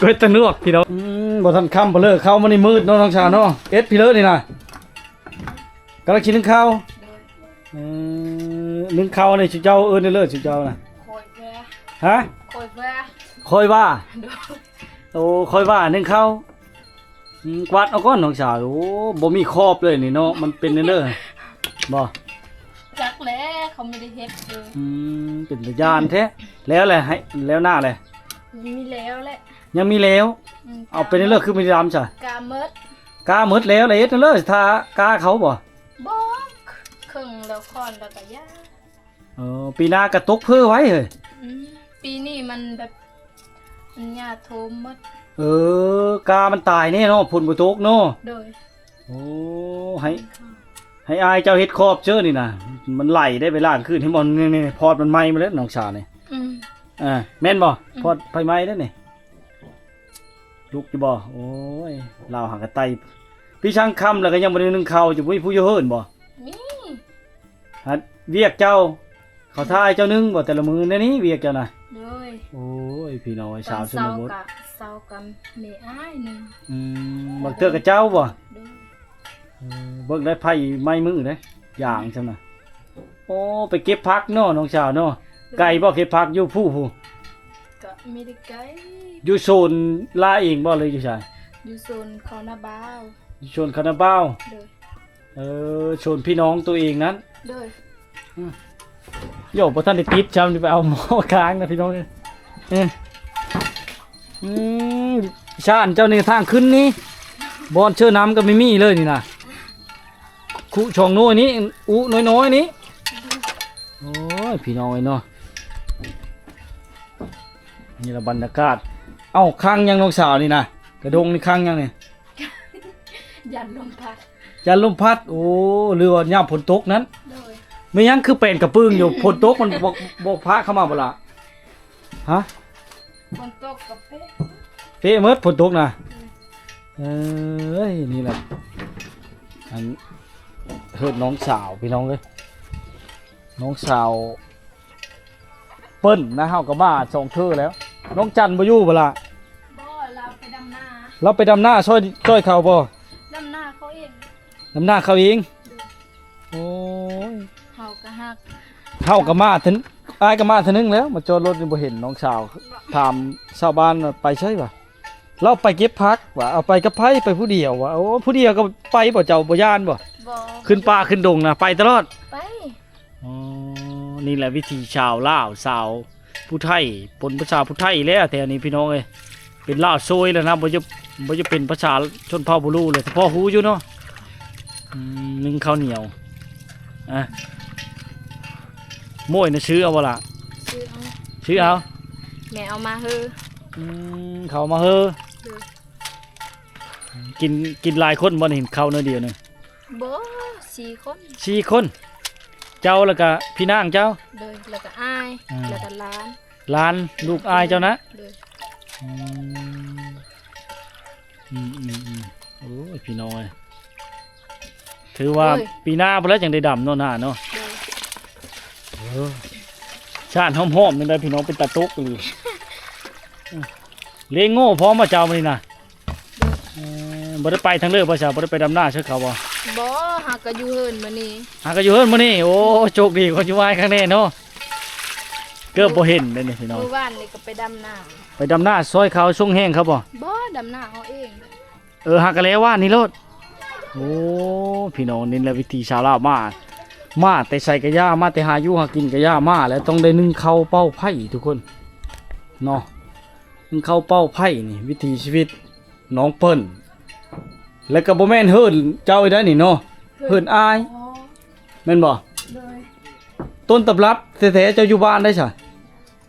ກ້ອຍຕະໜວກພີ່ນ້ອງ. ອືມ ບໍ່ທັນຄ່ຳ ເພີເລີເຂົ້າມານີ້ມືດເນາະ ນ້ອງສາວເນາະ. ເຮັດພີເລີນີ້ນະ ກຳລັງຊິໜຶ້ງເຂົ້າ. ເອີ ໜຶ້ງເຂົ້ານີ້ ເຈົ້າເອີ້ນເລີຍ ເຈົ້ານະ. ຂ້ອຍວ່າ ຮະ? ຂ້ອຍວ່າ ຂ້ອຍວ່າ ໂດຍ ໂອ້ ຂ້ອຍວ່າໜຶ້ງເຂົ້າ. ອືມ ກວາດເອົາກ່ອນນ້ອງສາວ. ໂອ້ ບໍ່ມີຂອບເລີຍນີ້ເນາະ ມັນເປັນແນວໃດບໍ່? ຈັກແຫຼະ ເຂົາບໍ່ໄດ້ເຮັດເລີຍ. ອືມ ເປັນຕາຢ້ານແທ້. ແລ້ວແຫຼະ ໃຫ້ແລ້ວໜ້າແຫຼະ. ມີແລ້ວແຫຼະ ຍັງມີແລ້ວ. ອືມ ເອົາເປັນແນວໃດ ຄືມີດຳຊະ? ກາໝົດ ກາໝົດແລ້ວ ແລ້ວເຮັດແນວໃດ ຖ້າກາເຂົາບໍ່? ບໍ່ ເຄິ່ງແລ້ວ ຂ້ອນແລ້ວກະຢ່າ. ເອີ ປີໜ້າກະຕົກເພີ້ໄວ້ເຮີ້ຍ. ອືມ ປີນີ້ມັນແບບ ມັນຫຍ້າໂທມໝົດ. ເອີ ກາມັນຕາຍແນ່ເນາະ ຝົນບໍ່ຕົກເນາະ. ໂດຍ ໂອ້ ໃຫ້ ໃຫ້ອ້າຍເຈົ້າເຮັດຂອບເຊີນີ້ນະ ມັນໄຫຼໄດ້ໄປລ້າງຄືນໃຫ້ໝົດ. ນີ້ໆ ພອດມັນໄໝ້ມາແລ້ວນ້ອງສາວນີ້. ອືມ ອ່າ ແມ່ນບໍ່? ອືມ ພອດໄຟໄໝ້ເດ້ນີ້. ລຸກຢູ່ບໍ່? ໂອ້ຍ ລາວຫາກະໄຕ່ ພີ່ຊ່າງຄ່ຳແລ້ວກະຍັງບໍ່ໄດ້ໜຶ້ງເຂົ້າ. ຈະບໍ່ມີຜູ້ຢູ່ເຮືອນບໍ່? ມີ ຫາ ວຽກເຈົ້າ ເຂົາຖ້າໃຫ້ເຈົ້າໜຶ້ງບໍ່ແຕ່ລະມື້? ແນວນີ້ວຽກເຈົ້ານະ. ໂດຍ ໂອ້ຍ ພີ່ນ້ອງເອີຍ ສາວຊົນນະບົດ ຕອນເຊົ້າກະເຊົ້າກັບແມ່ອ້າຍໜຶ້ງ. ອືມ ບາງເທື່ອກະເຈົ້າບໍ່? ໂດຍ ເອີ ເບິ່ງໄດ້ໄຟໄໝ້ມືເດ້ ຢ່າງຊັ້ນນະ. ໂອ້ ໄປເກັບຜັກເນາະ ນ້ອງສາວເນາະ. ໂດຍ ໄກບໍ່ເກັບຜັກ? ຢູ່ພູ້ ພູ້ ກະມີແຕ່ໄກ. ຢູ່ໂຊນລາເອງບໍ່ ຫຼືຢູ່ໃສ? ຢູ່ໂຊນເຂົ້ານາບ່າວ. ຢູ່ໂຊນເຂົ້ານາບ່າວ. ໂດຍ ເອີ ໂຊນພີ່ນ້ອງໂຕເອງນັ້ນ. ໂດຍ ອືມ ໂຢ ບໍ່ທັນໄດ້ຕິດຊ້ຳ ໄປເອົາໝໍ້ຄ້າງນະພີ່ນ້ອງເອີຍ. ເອີ ອືມ ຊານເຈົ້ານີ້ທາງຂຶ້ນນີ້ ບ່ອນເຊີນ້ຳກໍມີມີເລີຍນີ້ນະ. ຄຸຊ່ອງໂນ້ຍນີ້ ອຸນ້ອຍໆນີ້. ໂອ້ຍ ພີ່ນ້ອງເອີຍເນາະ ນີ້ລະບັນຍາກາດ. ເອົ້າ ຄັງຫຍັງນ້ອງສາວນີ້ນະ? ກະດົງນີ້ຄັງຫຍັງນີ້? ຢ້ານລົມພັດ ຢ້ານລົມພັດ. ໂອ້ ຫຼືວ່າຍາມຝົນຕົກນັ້ນ. ໂດຍ ແມ່ນຫຍັງຄືແປນກະປຶ້ງຢູ່? ຝົນຕົກມັນບໍ່ ບໍ່ພາເຂົ້າມາບໍ່ລະ? ຮະ? ຝົນຕົກກໍເປະ ເປະໝົດ ຝົນຕົກນະ. ເອີຍ ນີ້ແຫຼະ ອັນ ເຮືອນນ້ອງສາວພີ່ນ້ອງເອີຍ ນ້ອງສາວເປີ້ນນະ ເຮົາກໍມາສອງເທື່ອແລ້ວ. ນ້ອງຈັນບໍ່ຢູ່ບໍ່ລະ? ບໍ່ ລາວໄປດຳນາ. ລາວໄປດຳນາຊ່ອຍ ຊ່ອຍເຂົາບໍ່? ດຳນາເຂົາເອງ. ດຳນາເຂົາເອງ? ໂດຍ. ໂອ້ຍ ເຮົາກໍຮັກ ເຮົາກໍມາເທື່ອ ອ້າຍກໍມາເທື່ອໜຶ່ງແລ້ວ ມາຈອດລົດນີ້ບໍ່ເຫັນນ້ອງສາວ. ຖາມຊາວບ້ານວ່າໄປໃສວະ? ລາວໄປເກັບຜັກວ່າ. ເອົາ ໄປກັບໃຜ? ໄປຜູ້ດຽວວ່າ. ໂອ້ ຜູ້ດຽວກໍໄປບໍ່? ເຈົ້າບໍ່ຢ້ານບໍ່? ບໍ່. ຂຶ້ນປ່າຂຶ້ນດົງນະ ໄປຕະຫຼອດ? ໄປ. ອໍ ນີ້ແຫຼະວິຖີຊາວລາວ ຊາວຜູ້ໄທ ປົນພາສາຜູ້ໄທແຫຼະແຖວນີ້ພີ່ນ້ອງເອີຍ. ເປັນລາວໂຊຍແລ້ວນະ ບໍ່ຈະ ບໍ່ຈະເປັນພາສາຊົນເຜົ່າບູລູແລ້ວ ສະເພາະຮູ້ຢູ່ເນາະ. ອືມ ໜຶ້ງເຂົ້າໜຽວ. ອ່ະ ໂມຍນະ ຊື້ເອົາບໍ່ລະ? ຊື້ເອົາ. ຊື້ເອົາ. ແມ່ເອົາມາເຮີ. ອືມ ເຂົາເອົາມາເຮີ. ໂດຍ. ກິນ ກິນຫຼາຍຄົນບໍ່ນີ້ ເຂົ້າໜ້ອຍດຽວໜຶ່ງ? ບໍ່ ສີ່ຄົນ. ສີ່ຄົນ. ເຈົ້າ ແລ້ວກະພີ່ນາງເຈົ້າ? ໂດຍ. ແລ້ວກະອ້າຍ. ອ່າ ແລ້ວກະຫຼານ. ຫຼານ ລູກອ້າຍເຈົ້ານະ? ໂດຍ. ອືມ ອືມໆໆ ໂອ້ຍ ພີ່ນ້ອງເອີຍ ຖືວ່າ ໂອ້ຍ ປີໜ້າພຸ້ນແຫຼະຈັ່ງໄດ້ດຳເນາະ ໜ້າເນາະ. ໂດຍ. ເອີ ຊາດຫອມໆ ຈັ່ງໃດພີ່ນ້ອງ ເປັນຕາຕົກອີ່ຫຼີ. ເລງໂງ່ພ້ອມບໍ່ເຈົ້າມື້ນີ້ນະ? ໂດຍ. ເອີ ບໍ່ໄດ້ໄປທາງເລີບໍ່ຊະ? ບໍ່ໄດ້ໄປດຳນາໃສ່ເຂົາບໍ່? ບໍ່ ຫາກະຢູ່ເຮືອນມື້ນີ້. ຫາກະຢູ່ເຮືອນມື້ນີ້. ໂອ້ ໂຊກດີກວ່າຢູ່ວາຍຄັກແນ່ເນາະ. ເກີບບໍ່ເຫັນເດ້ນີ້ພີ່ນ້ອງ. ມື້ວານນີ້ກໍໄປດຳນາ. ໄປດຳນາຊ່ອຍເຂົາ ສົ່ງແຮງເຂົາບໍ່? ບໍ່ ດຳນາເຮົາເອງ. ເອີ ຫາກະແລ້ວວານນີ້ໂລດ. ໂອ້ ພີ່ນ້ອງ ນີ້ແຫຼະວິຖີຊາວລາວ ມາ ມາແຕ່ໃສກະຢ່າ ມາແຕ່ຫາຢູ່ຫາກິນກະຢ່າ ມາແລ້ວຕ້ອງໄດ້ໜຶ້ງເຂົ້າເປົ່າໄຟທຸກຄົນເນາະ. ໜຶ້ງເຂົ້າເປົ່າໄຟນີ້ ວິຖີຊີວິດ ນ້ອງເປີ້ນ ແລ້ວກໍບໍ່ແມ່ນເຮືອນເຈົ້າໄດ້ນີ້ເນາະ ເຮືອນອ້າຍ ແມ່ນບໍ່? ໂດຍ. ຕົ້ນຕຳລັບແທ້ໆ ເຈົ້າຢູ່ບ້ານໃດຊະ?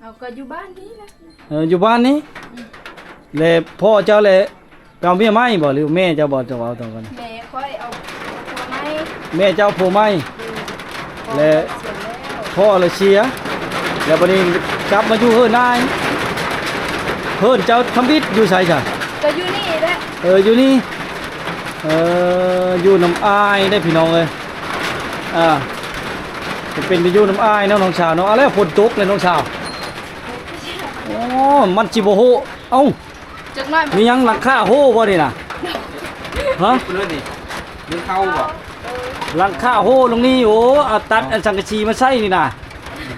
ເຮົາກໍຢູ່ບ້ານນີ້ແຫຼະ. ເອີ ຢູ່ບ້ານນີ້. ອືມ. ແລະພໍ່ເຈົ້າແລະ ໄປເອົາເມຍໃໝ່ບໍ່ ຫຼືແມ່ເຈົ້າບໍ່? ເຈົ້າເວົ້າຕອນກ່ອນ ແມ່ຂ້ອຍເອົາຜົວໃໝ່. ແມ່ເຈົ້າຜົວໃໝ່. ໂດຍ. ແລະ ພໍ່ລະເສຍ ແລ້ວບັດນີ້ກັບມາຢູ່ເຮືອນອ້າຍ. ເຮືອນເຈົ້າທຳອິດຢູ່ໃສຊະ? ກໍຢູ່ນີ້ແຫຼະ. ເອີ ຢູ່ນີ້. ເອີ ຢູ່ນຳອ້າຍເດ້ພີ່ນ້ອງເອີຍ. ອ່າ ຈະເປັນໄປຢູ່ນຳອ້າຍເນາະ ນ້ອງສາວເນາະ. ເອົາແລ້ວ ຝົນຕົກແລ້ວນ້ອງສາວ. ໂອ້ ມັນຊິບໍ່ໂຮ ເອົ້າ ຈັກໜ້ອຍ ມີຫຍັງ ຫຼັງຄາໂຮບໍ່ນີ້ນະ? ຮະ? ເລີຍນີ້ ມີເຂົ້າບໍ່? ຫຼັງຄາໂຮລົງນີ້. ໂອ້ ເອົາຕັດອັນສັງກະສີມາໃສ່ນີ້ນະ.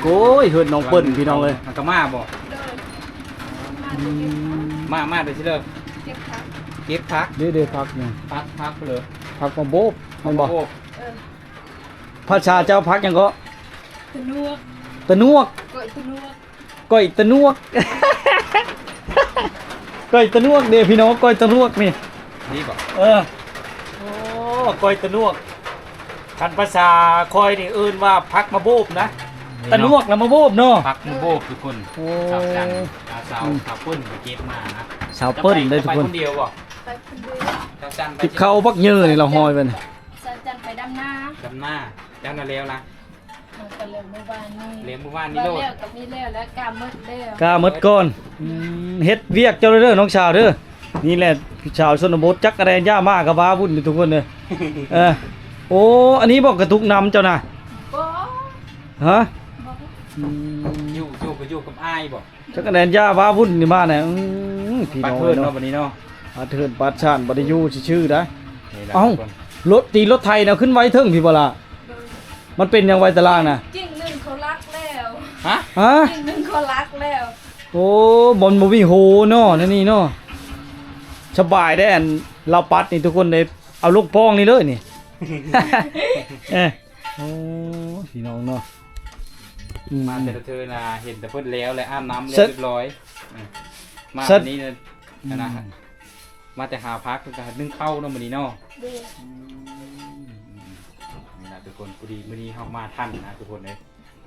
ໂອ້ຍ ເຮືອນນ້ອງເປີ້ນພີ່ນ້ອງເອີຍ. ມັນກໍມາບໍ່? ໂດຍ. ອືມ ມາ ມາແຕ່ຊິເລີ ເກັບຜັກ ເກັບຜັກ. ເດ້ໆ ຜັກນີ້ ຜັກ ຜັກເລີ ຜັກມະໂບບ ແມ່ນບໍ່? ເອີ ພາສາເຈົ້າຜັກຫຍັງເກາະ? ຕະໜວກ. ຕະໜວກ. ກ້ອຍຕະໜວກ. ກ້ອຍຕະໜວກ ກ້ອຍຕະໜວກເດ້ພີ່ນ້ອງ ກ້ອຍຕະໜວກນີ້. ນີ້ບໍ່? ເອີ ໂອ້ ກ້ອຍຕະໜວກ. ຄັນພາສາຂ້ອຍນີ້ເອີ້ນວ່າຜັກມະໂບບນະ. ນີ້ເນາະ ຕະໜວກນະມະໂບບເນາະ. ຜັກມະໂບບທຸກຄົນ. ໂອ້ ສາວຈັນ ອ່າ ສາວ ອືມ ສາວເປີ້ນໄປເກັບມານະ. ສາວເປີ້ນເດ້ທຸກຄົນ. ເຈົ້າໄປຄົນດຽວບໍ່? ໄປຄົນດຽວ. ສາວຈັນໄປ ເກັບເຂົ້າບັກເຍີນີ້ລະຫ້ອຍໄວ້ນະ. ສາວຈັນໄປດຳນາ. ດຳນາ. ເຈົ້ານະແລ້ວລະ? ເຮົາກໍແລ້ວມື້ວານນີ້. ແລ້ວມື້ວານນີ້ໂລດ. ວ່າແລ້ວກໍມີແລ້ວ ແລ້ວກາໝົດແລ້ວ. ກາໝົດກ່ອນ. ອືມ ເຮັດວຽກເຈົ້າເດີ້ນ້ອງສາວເດີ້. ນີ້ແຫຼະ ສາວຊົນນະບົດ ຈັກກະແດນຢາມາກໍວາວຸ່ນຢູ່ທຸກຄົນເດີ້. ເອີ ໂອ້ ອັນນີ້ບໍ່ກະຕຸກນ້ຳເຈົ້ານະ? ບໍ່. ຮະ? ບໍ່. ອືມ ຢູ່ ຢູ່ ຢູ່ກັບອ້າຍບໍ່? ຈັກກະແດນຢາວາວຸ່ນນີ້ມາແນ່. ອືມ ພີ່ນ້ອງເນາະ ບັດເຮືອນເນາະ ບັດນີ້ເນາະ ປາດເຮືອນປາດຊານ ບໍ່ໄດ້ຢູ່ຊື່ໆໄດ໋. ນີ້ລະ ເອົ້າ ທຸກຄົນ ລົດຕີນລົດໄຖນະ ຂຶ້ນໄວ້ເທິງພີ້ບໍ່ລະ? ໂດຍ. ມັນເປັນຫຍັງໄວ້ຕາລ່າງນະ? ກິ່ງໜຶ່ງເຂົາລັກແລ້ວ. ຮະ? ຮະ? ກິ່ງໜຶ່ງເຂົາລັກແລ້ວ. ໂອ້ ມັນບໍ່ມີໂຮເນາະ ແນວນີ້ເນາະ. ສະບາຍໄດ໋ ອັນລາວປັດນີ້ ທຸກຄົນເດ້ ເອົາລົງປ່ອງນີ້ເລີຍນີ້. ເອີ. ໂອ້ ພີ່ນ້ອງເນາະ ອືມ ມາແຕ່ລະເທື່ອນະ ເຫັນແຕ່ເພິ່ນແລ້ວ ແລະ ອາບນ້ຳ ແລ້ວ ສະ ຮຽບຮ້ອຍ. ເອີ ມາ ສະ ວັນນີ້ນະ ອືມ ອັນນະ ມາແຕ່ຫາຜັກ ເພິ່ນກໍໜຶ້ງເຂົ້າເນາະ ມື້ນີ້ເນາະ. ໂດຍ. ອືມ ນີ້ລະທຸກຄົນ ພໍດີມື້ນີ້ເຮົາມາທັນນະທຸກຄົນເອີຍ.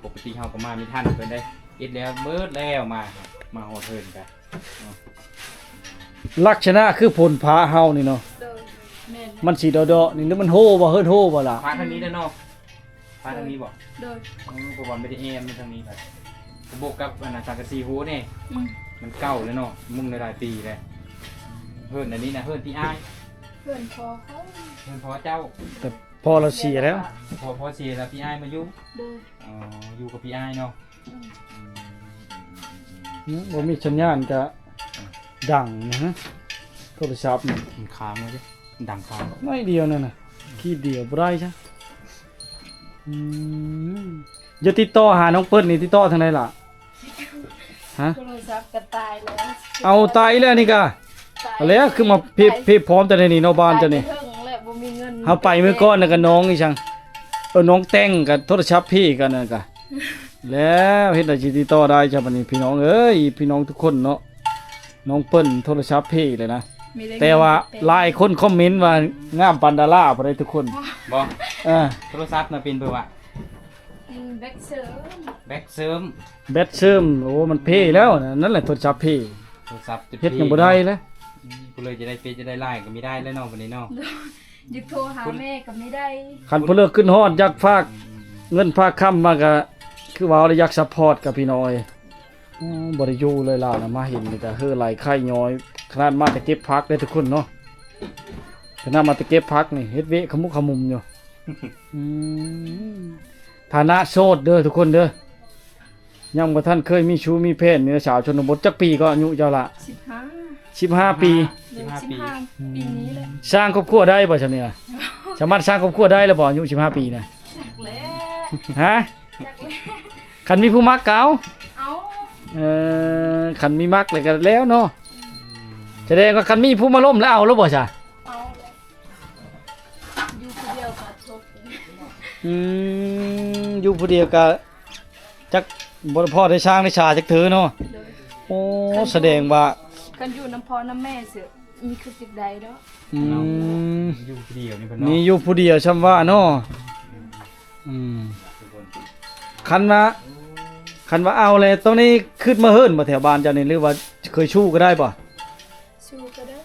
ປົກກະຕິເຮົາກໍມາມີທັນເພິ່ນເດ້ ເຮັດແລ້ວເບິດແລ້ວ ມາ ມາຮອດເຮືອນກະ ລັກສະນະຄືຝົນຟ້າເຮົານີ້ເນາະ. ໂດຍ. ແມ່ນ. ມັນຊິເດາະໆນີ້ ຫຼືມັນໂຮບໍ່? ເຮີ້ນໂຮບໍ່ລະ? ຟ້າທາງນີ້ເດ້ເນາະ. ຟ້າທາງນີ້ບໍ່? ໂດຍ. ເອີ ເພາະວ່າໄມ່ໄດ້ແອມທາງນີ້ລະ ກະບົກກັບອັນນັ້ນ ສັງກະສີໂຮແນ່. ອືມ ມັນເກົ່າແລ້ວເນາະ ມຸງໄດ້ຫຼາຍປີແລ້ວ. ເຮືອນອັນນີ້ນະ ເຮືອນທີ່ອ້າຍ ເຮືອນພໍ່ເຂົາ. ເປັນພໍ່ເຈົ້າ ແຕ່ພໍ່ລາວເສຍແລ້ວ. ພໍ່ ພໍ່ເສຍແລ້ວ ພີ່ອ້າຍມາຢູ່. ໂດຍ. ອໍ ຢູ່ກັບພີ່ອ້າຍເນາະ. ອືມ ອືມ ອືມ ອືມ ອືມ ອືມ ບໍ່ມີສັນຍານກະ ອືມ ດັງນະ ໂທລະສັບນີ້. ມັນຄ້າງໄວ້ເດ້ ດັງຄ້າງໜ້ອຍດຽວນັ້ນນະ ຂີດດຽວບໍ່ໄດ້ຊະ. ອືມ ຢ່າຕິດຕໍ່ຫານ້ອງເປີ້ນນີ້ ຕິດຕໍ່ທາງໃດລະ? ຮະ? ໂທລະສັບກໍຕາຍແລ້ວ. ເອົາ ຕາຍອີກແລ້ວນີ້ກະ. ຕາຍ ເອົາແລ້ວ ຄືມາເພບ ຕາຍ ເພບພ້ອມແຕ່ໃນນີ້ເນາະ ບ້ານເຈົ້ານີ້. ຕາຍແຕ່ເຖິງແລ້ວ ບໍ່ມີເງິນ. ເຮົາໄປມື້ກ່ອນນະກະນ້ອງອີ່ຫຍັງ ເອີ ນ້ອງແຕ່ງກະໂທລະສັບເພກັນນັ້ນກະ ແລ້ວເຮັດໃດຊິຕິດຕໍ່ໄດ້ຊະບັດນີ້ ພີ່ນ້ອງເອີຍ ພີ່ນ້ອງທຸກຄົນເນາະ. ນ້ອງເປີ້ນໂທລະສັບເພເລີຍນະ ມີໄດ້ ແຕ່ວ່າ ເງິນເຕັມ ຫຼາຍຄົນຄອມເມັນວ່າງາມປານດາລາບໍ່ໄດ້ທຸກຄົນ. ບໍ່ ເອີ ໂທລະສັບນະເປັນເບີຫວາ? ອືມ ແບັກເສີມ ແບັກເສີມ ແບັກເສີມ. ໂອ້ ມັນເພແລ້ວນະ ນັ້ນແຫຼະໂທລະສັບເພ ໂທລະສັບຈະເພ ເຮັດຫຍັງບໍ່ໄດ້ແລ້ວ. ອືມ ຜູ້ເລີຍຈະໄດ້ເຟສຈະໄດ້ລາຍກໍມີໄດ້ແລ້ວເນາະ ບັດນີ້ເນາະ. ຢາກໂທຫາແມ່ກໍມີໄດ້. ຄັນຜູ້ເລີກຂຶ້ນຮອດຢາກຝາກ ອືມ ເງິນຝາກຄຳມາກໍຄືວ່າເຮົາລະຢາກຊັບພອດກັບພີ່ນ້ອງເອີຍ. ອໍ ບໍ່ໄດ້ຢູ່ເລີຍລາວນະ ມາເຫັນນີ້ກະເຫີໄຫຼໄຂ້ຍ້ອຍ ຂະໜາດມາແຕ່ເກັບຜັກເດ້ທຸກຄົນເນາະ. ຂະໜາດມາແຕ່ເກັບຜັກນີ້ ເຮັດວຽກຂະມຸກຂະມຸມຢູ່. ອືມ ຖານະໂສດເດີທຸກຄົນເດີ ຍັງບໍ່ທັນເຄີຍມີຊູ້ມີແຟນ. ນີ້ລະສາວຊົນນະບົດ ຈັກປີກໍອາຍຸເຈົ້າລະ? ສິບຫ້າ ສິບຫ້າປີ. ໂດຍ ສິບຫ້າ ສິບຫ້າ ອືມ ປີນີ້ແຫຼະ. ສ້າງຄອບຄົວໄດ້ບໍ່ຊະນີ້ນະ? ສາມາດສ້າງຄອບຄົວໄດ້ແລ້ວບໍ່ ອາຍຸສິບຫ້າປີນະ? ຈັກແຫຼະ ຮະ? ຈັກແຫຼະ ຄັນມີຜູ້ມັກກໍເອົາ ເອົາ. ເອີ ຄັນມີມັກແລ້ວກໍແລ້ວເນາະ. ອືມ ສະແດງວ່າຄັນມີຜູ້ມາລົມແລ້ວເອົາແລ້ວບໍ່ຊະ? ເອົາແຫຼະ ຢູ່ຜູ້ດຽວກໍຈົບ. ອືມ ຢູ່ຜູ້ດຽວກໍຈັກບໍ່ພໍໄດ້ສ້າງໄດ້ສາຈັກເທື່ອເນາະ. ໂດຍ. ໂອ້ ຄັນຢູ່ ສະແດງວ່າ ຄັນຢູ່ນຳພໍ່ນຳແມ່ຊິມີຄືຊິໄດ້ດອກ. ອືມ ເນາະ ຢູ່ຜູ້ດຽວນີ້ເພິ່ນເນາະ ນີ້ຢູ່ຜູ້ດຽວຊ່ຳວ່າເນາະ. ອືມ ຄັນວ່າ ຄັນວ່າເອົາແລ້ວ ໂຕນີ້ຄິດມາເຮີນບໍ່ແຖວບ້ານເຈົ້ານີ້ ຫຼືວ່າເຄີຍຊູ້ກໍໄດ້ບໍ່? ສູ້ກໍໄດ້.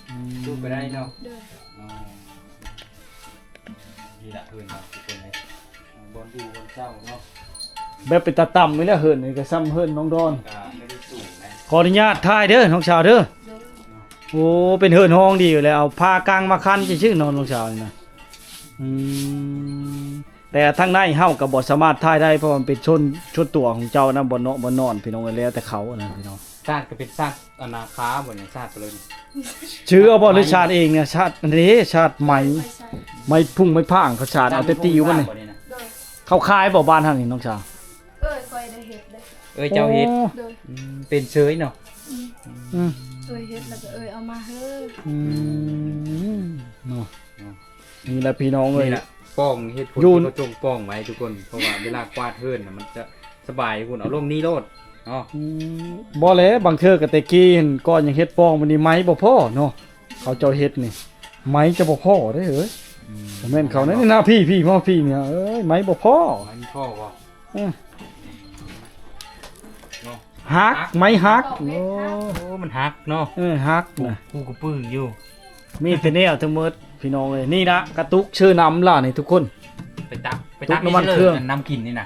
ອືມ ສູ້ກໍໄດ້ເນາະ. ໂດຍ. ອໍ ນີ້ລະເຮືອນເຮົາທຸກຄົນເອີຍ ບ່ອນຢູ່ບ່ອນເຊົາເນາະ. ແບບເປັນຕາຕ່ຳນີ້ແຫຼະ ເຮືອນນີ້ກໍຊ່ຳເຮືອນນ້ອງດອນ. ກໍບໍ່ໄດ້ສູງນະ. ຂໍອະນຸຍາດຖ່າຍເດີນ້ອງສາວເດີ. ໂດຍ. ໂອ້ ເປັນເຮືອນຮອງດີຢູ່ແລ້ວ ເອົາຜ້າກາງມາຄັນຊື່ໆເນາະນ້ອງສາວນີ້ນະ. ອືມ ແຕ່ທາງໃນເຮົາກໍບໍ່ສາມາດຖ່າຍໄດ້ ເພາະວ່າມັນເປັນໂຊນສ່ວນຕົວຂອງເຈົ້ານະ ບ່ອນເນາະ ບ່ອນນອນ ພີ່ນ້ອງເອີຍ ແລ້ວແຕ່ເຂົານະ ພີ່ນ້ອງ. ຊາດກໍເປັນຊາດ ອັນນາຄາບໍ່ນີ້ ຊາດໄປເລີຍນີ້. ຊື້ເອົາບໍ່ ຫຼືຊາດເອງນະ? ຊາດອັນນີ້ ຊາດໄມ້ ໄມ້ພຸ້ງໄມ້ຜາງ ເຂົາຊາດເອົາແຕ່ຕິວມັນນີ້. ໂດຍ. ເຂົາຂາຍບໍ່ບ້ານເຮົານີ້ນ້ອງສາວ? ເອີຍຂ້ອຍໄດ້ເຮັດເດ້. ເອີຍເຈົ້າເຮັດ? ໂອ້ ໂດຍ. ອືມ ເປັນເຊີຍເນາະ. ອືມ ອືມ ເອີຍເຮັດແລ້ວກໍເອີຍເອົາມາເຮີ. ອືມ ເນາະ ເນາະ. ນີ້ແຫຼະພີ່ນ້ອງເອີຍ ນີ້ແຫຼະ ປ່ອງ ເຫດຜົນທີ່ເຂົາຈົ່ງປ່ອງໄວ້ທຸກຄົນ ເພາະວ່າເວລາກວາດເຮືອນນະ ມັນຈະສະບາຍພຸ້ນ ເອົາລົງນີ້ໂລດເນາະ. ອືມ ບໍ່ແຫຼະ ບາງເທື່ອກໍແຕ່ກີ້ຫັ້ນ ກ່ອນຍັງເຮັດປ່ອງ ບັດນີ້ໄມ້ບໍ່ພໍເນາະ. ເຂົາເຈົ້າເຮັດນີ້ ໄມ້ຈະບໍ່ພໍເດ້ເອີຍ. ອືມ ບໍ່ແມ່ນເຂົານະ ນີ້ນະ ພີ່ໆ ມາພີ່ນີ້ ເອີຍ ໄມ້ບໍ່ພໍ. ໄມ້ບໍ່ພໍບໍ່? ອືມ ເນາະ ຫັກ ໄມ້ຫັກ. ໂອ້ ໂອ້ ມັນຫັກເນາະ. ເອີ ຫັກນະ ກູກະປືຢູ່. ມີແຕ່ແນວທັງໝົດພີ່ນ້ອງເອີຍ. ນີ້ນະ ກະຕຸກເຊີນ້ຳລະນີ້ທຸກຄົນ. ໄປຕັກ ໄປຕັກ ຕຸກນ້ຳມັນເຄື່ອງ ນ້ຳກິນນີ້ນະ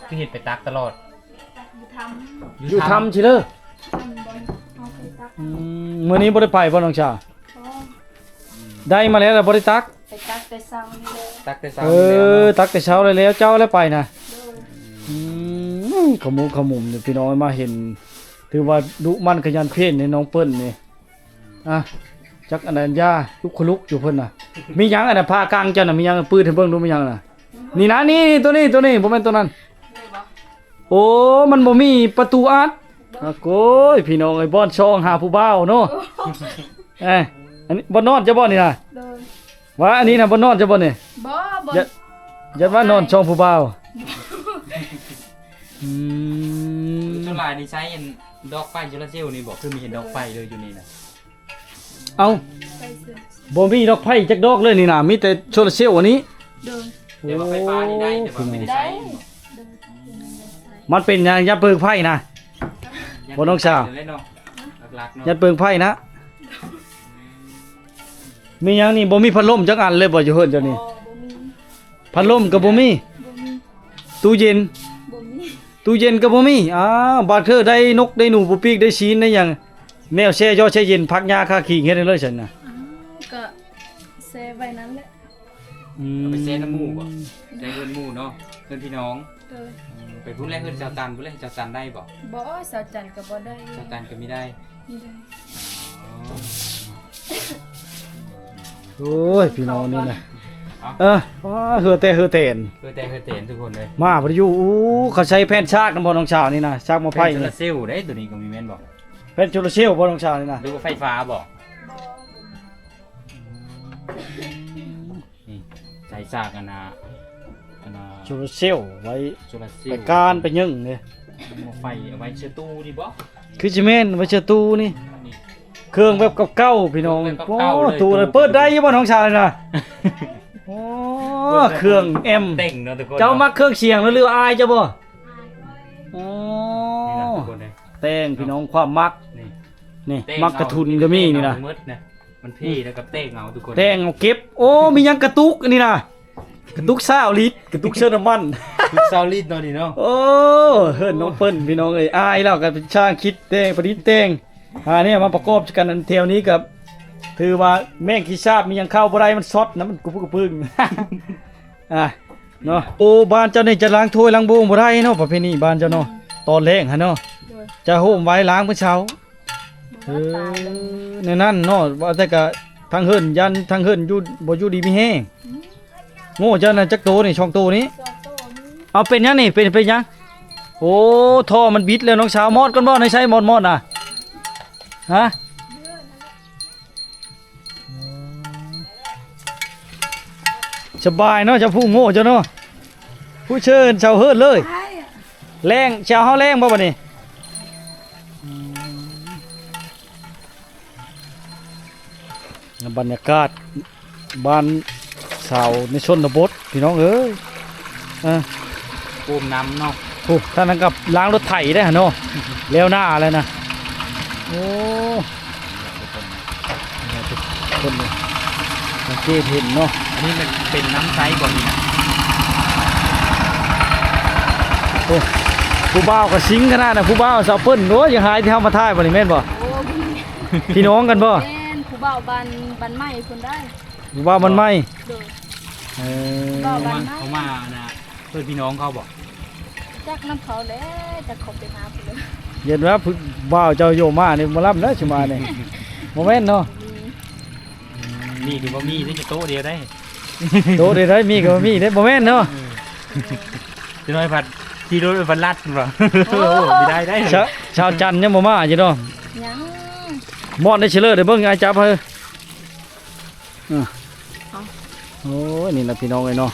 ຄືເຮັດໄປຕັກຕະຫຼອດ. ຢູ່ຖ້ຳ ຢູ່ຖ້ຳຊິເລີ. ຖ້ຳບ່ອນເຮົາໄປຕັກ. ອືມ ມື້ນີ້ບໍ່ໄດ້ໄປບໍ່ນ້ອງສາວ? ບໍ່. ໄດ້ມາແລ້ວລະບໍ່ໄດ້ຕັກ? ໄປຕັກແຕ່ເຊົ້ານີ້ແຫຼະ. ຕັກແຕ່ເຊົ້າ ເອີ ນີ້ແຫຼະເນາະ. ຕັກແຕ່ເຊົ້າແລ້ວ ເຈົ້າແລ້ວໄປນະ. ໂດຍ. ອືມ ຂະມຸກຂະມຸມນີ້ພີ່ນ້ອງ ມາເຫັນ ຖືວ່າດຸໝັ່ນຂະຫຍັນເພນໃນນ້ອງເປີ້ນນີ້. ອ່ະ ຈັກອັນໃດ ຢ່າລຸກຂະລຸກຢູ່ເພິ່ນນະ. ມີຫຍັງອັນນັ້ນ ຜ້າກາງເຈົ້ານະ ມີຫຍັງ? ປືດໃຫ້ເບິ່ງດູ ມີຫຍັງນະ? ນີ້ນະ ນີ້ ໂຕນີ້ ໂຕນີ້ ບໍ່ແມ່ນໂຕນັ້ນ. ໂອ້ ມັນບໍ່ມີປະຕູອັດ. ໂອ້ຍ ພີ່ນ້ອງເອີຍ ບ່ອນຊອງຫາຜູ້ບ່າວເນາະ. ເອີ ອັນນີ້ບ່ອນນອນເຈົ້າບໍ່ນີ້ນະ? ໂດຍ. ວ່າອັນນີ້ນະບ່ອນນອນເຈົ້າບໍ່ນີ້? ບໍ່ ບໍ່ ຢ້ານ ຢ້ານວ່ານອນຊອງຜູ້ບ່າວ. ອືມ ສ່ວນຫຼາຍນີ້ໃຊ້ອັນດອກໄຟໂຊລາເຊວນີ້ບໍ່? ຄືມີເຫັນດອກໄຟເລີຍຢູ່ນີ້ນະ. ເອົ້າ ບໍ່ມີດອກໄຟຈັກດອກເລີຍນີ້ນະ ມີແຕ່ໂຊລາເຊວອັນນີ້. ໂດຍ. ແຕ່ວ່າໄຟຟ້ານີ້ໄດ້ ແຕ່ວ່າບໍ່ໄດ້ໃຊ້. ໂອ້ ໂດຍ. ມັນເປັນຫຍັງ ຢ້ານເພີງໄຟນະ ບໍ່ນ້ອງສາວ? ຫຼັກໆເນາະ ຢ້ານເພີງໄຟນະ. ມີຫຍັງນີ້ ບໍ່ມີພັດລົມຈັກອັນເລີຍບໍ່ ຢູ່ເຮືອນເຈົ້ານີ້? ບໍ່ ບໍ່ມີ. ພັດລົມກໍບໍ່ມີ? ບໍ່ມີ. ຕູ້ເຢັນ? ບໍ່ມີ. ຕູ້ເຢັນກໍບໍ່ມີ. ອ້າວ ບາດເທື່ອໄດ້ນົກໄດ້ໜູ ປູປີກໄດ້ຊີ້ນໄດ້ຫຍັງ ແນວແຊ່ຢໍແຊ່ເຢັນ ຜັກຫຍ້າຄາຄີງ ເຮັດໃຫ້ເລີຍຊັ້ນນະ. ອ້າວ ກໍແຊ່ໄວ້ນັ້ນແຫຼະ. ອືມ ເອົາໄປແຊ່ນຳໝູ່ບໍ່? ແຊ່ເຮືອນໝູ່ເນາະ ເຮືອນພີ່ນ້ອງ. ໂດຍ. ອືມ ໄປພຸ້ນແຫຼະ ເຮືອນສາວຕັນພຸ້ນແຫຼະ ສາວຕັນໄດ້ບໍ່? ບໍ່ ສາວຈັນກໍບໍ່ໄດ້ ສາວຕັນກໍມີໄດ້ ມີໄດ້. ອໍ ໂອ້ຍ ພີ່ນ້ອງນີ້ນະ ເອີ ເຮືອແຕ່ເຮືອແຕນ ເຮືອແຕ່ເຮືອແຕນທຸກຄົນເອີຍ ມາບໍ່ໄດ້ຢູ່. ອູ້ ເຂົາໃຊ້ແຜ່ນຊາກນຳບໍ່ນ້ອງສາວນີ້ນະ? ຊາກໝໍ້ໄຟ ແຜ່ນໂຊລາເຊວເດ້ ໂຕນີ້ກໍມີແມ່ນບໍ່? ແຜ່ນໂຊລາເຊວບໍ່ນ້ອງສາວນີ້ນະ? ຫຼືວ່າໄຟຟ້າບໍ່? ບໍ່. ອືມ ນີ້ໃສ່ຊາກອັນນ່າ ອັນນ່າ ໂຊລາເຊວໄວ້ ໂຊລາເຊວ ໄປການໄປຍິງເດ້ ໝໍ້ໄຟເອົາໄວ້ເຊື່ອຕູ້ນີ້ບໍ່? ຄືຊິແມ່ນໄວ້ເຊື່ອຕູ້ນີ້ ນີ້ ເຄື່ອງແບບເກົ່າໆ ພີ່ນ້ອງ. ເຄື່ອງແບບເກົ່າໆ ໂອ້ ເລີຍ ຕູ້ ຕູ້ ເປີດໄດ້ຢູ່ບໍ່ນ້ອງສາວນະ? ໂອ້ ເຄື່ອງແອມ ເກັ່ງເນາະທຸກຄົນເນາະ. ເຈົ້າມັກເຄື່ອງສຽງ ຫຼືວ່າອາຍເຈົ້າບໍ່? ອໍ ນີ້ນະທຸກຄົນເອີຍ ແຕ່ງ ພີ່ນ້ອງ ຄວາມມັກ ນີ້ ນີ້ ແຕ່ງ ມັກກະທຸນກໍມີນີ້ນະ ເອົາໝົດນະ. ມັນເພແລ້ວກໍແຕ່ງເອົາທຸກຄົນ ແຕ່ງເອົາເກັບ. ໂອ້ ມີຫຍັງກະຕຸກອັນນີ້ນະ? ກະຕຸກຊາວລິດ ກະຕຸກເຊີນ້ຳມັນ ກະຕຸກຊາວລິດເນາະນີ້ເນາະ. ໂອ້ ເຮືອນນ້ອງເປີ້ນ ພີ່ນ້ອງເອີຍ ອາຍລາວກໍເປັນຊ່າງຄິດແຕ່ງ ປະດິດແຕ່ງ ຫາແນວມາປະກອບກັນ. ອັນແຖວນີ້ກໍຖືວ່າແມງຂີ້ສາບມີຫຍັງເຂົ້າບໍ່ໄດ້ ມັນຊັອດນະ ມັນກະປຶກກະປຶງ ອ່າ ເນາະ. ໂອ້ ບ້ານເຈົ້ານີ້ຈະລ້າງຖ້ວຍລ້າງໂບງບໍ່ໄດ້ເນາະ ປະເພນີບ້ານເຈົ້າເນາະ ຕອນແລງຫັ້ນເນາະ. ໂດຍ. ຈະໂຮມໄວ້ ລ້າງມື້ເຊົ້າ ເອີ ແນວນັ້ນເນາະ. ວ່າແຕ່ກະທາງເຮືອນ ຢ້ານທາງເຮືອນຢູ່ ບໍ່ຢູ່ດີມີແຮງ. ອືມ ໂງ່ເຈົ້ານັ້ນຈັກໂຕນີ້? ສອງໂຕນີ້ ສອງໂຕນີ້. ເອົາ ເປັນຫຍັງນີ້? ເປັນ ເປັນຫຍັງ? ໂອ້ ທໍ່ມັນບິດແລ້ວນ້ອງສາວ. ມອດກ່ອນບໍ່? ໃນໃສມອດ ມອດນະ? ຮະ? ສະບາຍເນາະ ເຈົ້າຜູ້ໂງ່ເຈົ້າເນາະ ຜູ້ເຊີນເຊົາເຮີດເລີຍ. ແລ້ງ ຊິເອົາເຮົາແລ້ງບໍ່ບັດນີ້? ອືມ ບັນຍາກາດ ບ້ານສາວໃນຊົນນະບົດ ພີ່ນ້ອງເອີຍ. ເອີ ໂອມນ້ຳເນາະ. ໂອ້ ທ່ານນັ້ນກໍລ້າງລົດໄຖໄດ້ຫັ້ນເນາະ ແລ້ວໜ້າແລ້ວນະ. ໂອ້ ທຸກຄົນເລີຍ ສັງເກດເຫັນເນາະ. ອັນນີ້ມັນເປັນນ້ຳໃຊ້ບໍ່ນີ້ນະ? ໂອ້ ຜູ້ບ່າວກໍຊິງຂະໜາດນະ ຜູ້ບ່າວສາວເປີ້ນ. ໂອ້ຍ ຢາກຫາຍທີ່ເຮົາມາຖ່າຍບໍ່ນີ້ ແມ່ນບໍ່? ໂອ້ ພີ່ນ້ອງກັນບໍ່? ແມ່ນ ຜູ້ບ່າວບ້ານ ບ້ານໃໝ່ພຸ້ນໄດ໋. ຜູ້ບ່າວບ້ານໃໝ່. ໂດຍ. ເອີ ຜູ້ບ່າວບ້ານໃໝ່ ເຂົາມາ ເຂົາມາອັນນ່າ ເພິ່ນພີ່ນ້ອງເຂົາບໍ່? ຈັກນຳເຂົາແຫຼະ ຈັກເຂົາໄປຫາພຸ້ນເລີຍ. ຢ້ານວ່າຜູ້ບ່າວເຈົ້າໂຍມານີ້ ໝໍລຳແລ້ວຊິມານີ້ ບໍ່ແມ່ນເນາະ. ມີ ມີກໍບໍ່ມີ ນີ້ໂຕະດຽວໄດ໋ ໂຕະດຽວໄດ໋ ມີກໍບໍ່ມີເດ້ ບໍ່ແມ່ນເນາະ. ເອີ ຈັກໜ້ອຍພັດຂີ່ລົດໄປພັດລັດບໍ່? ໂອ້ ບໍ່ໄດ້ໄດ໋. ຊາວ ຊາວຈັນຍັງບໍ່ມາຢູ່ເນາະ. ຍັງ. ມອດໄດ້ຊິເລີດ ເບິ່ງອ້າຍຈັບໃຫ້. ອ່ະ ເອົາ ໂອ້ຍ ນີ້ລະພີ່ນ້ອງເອີຍເນາະ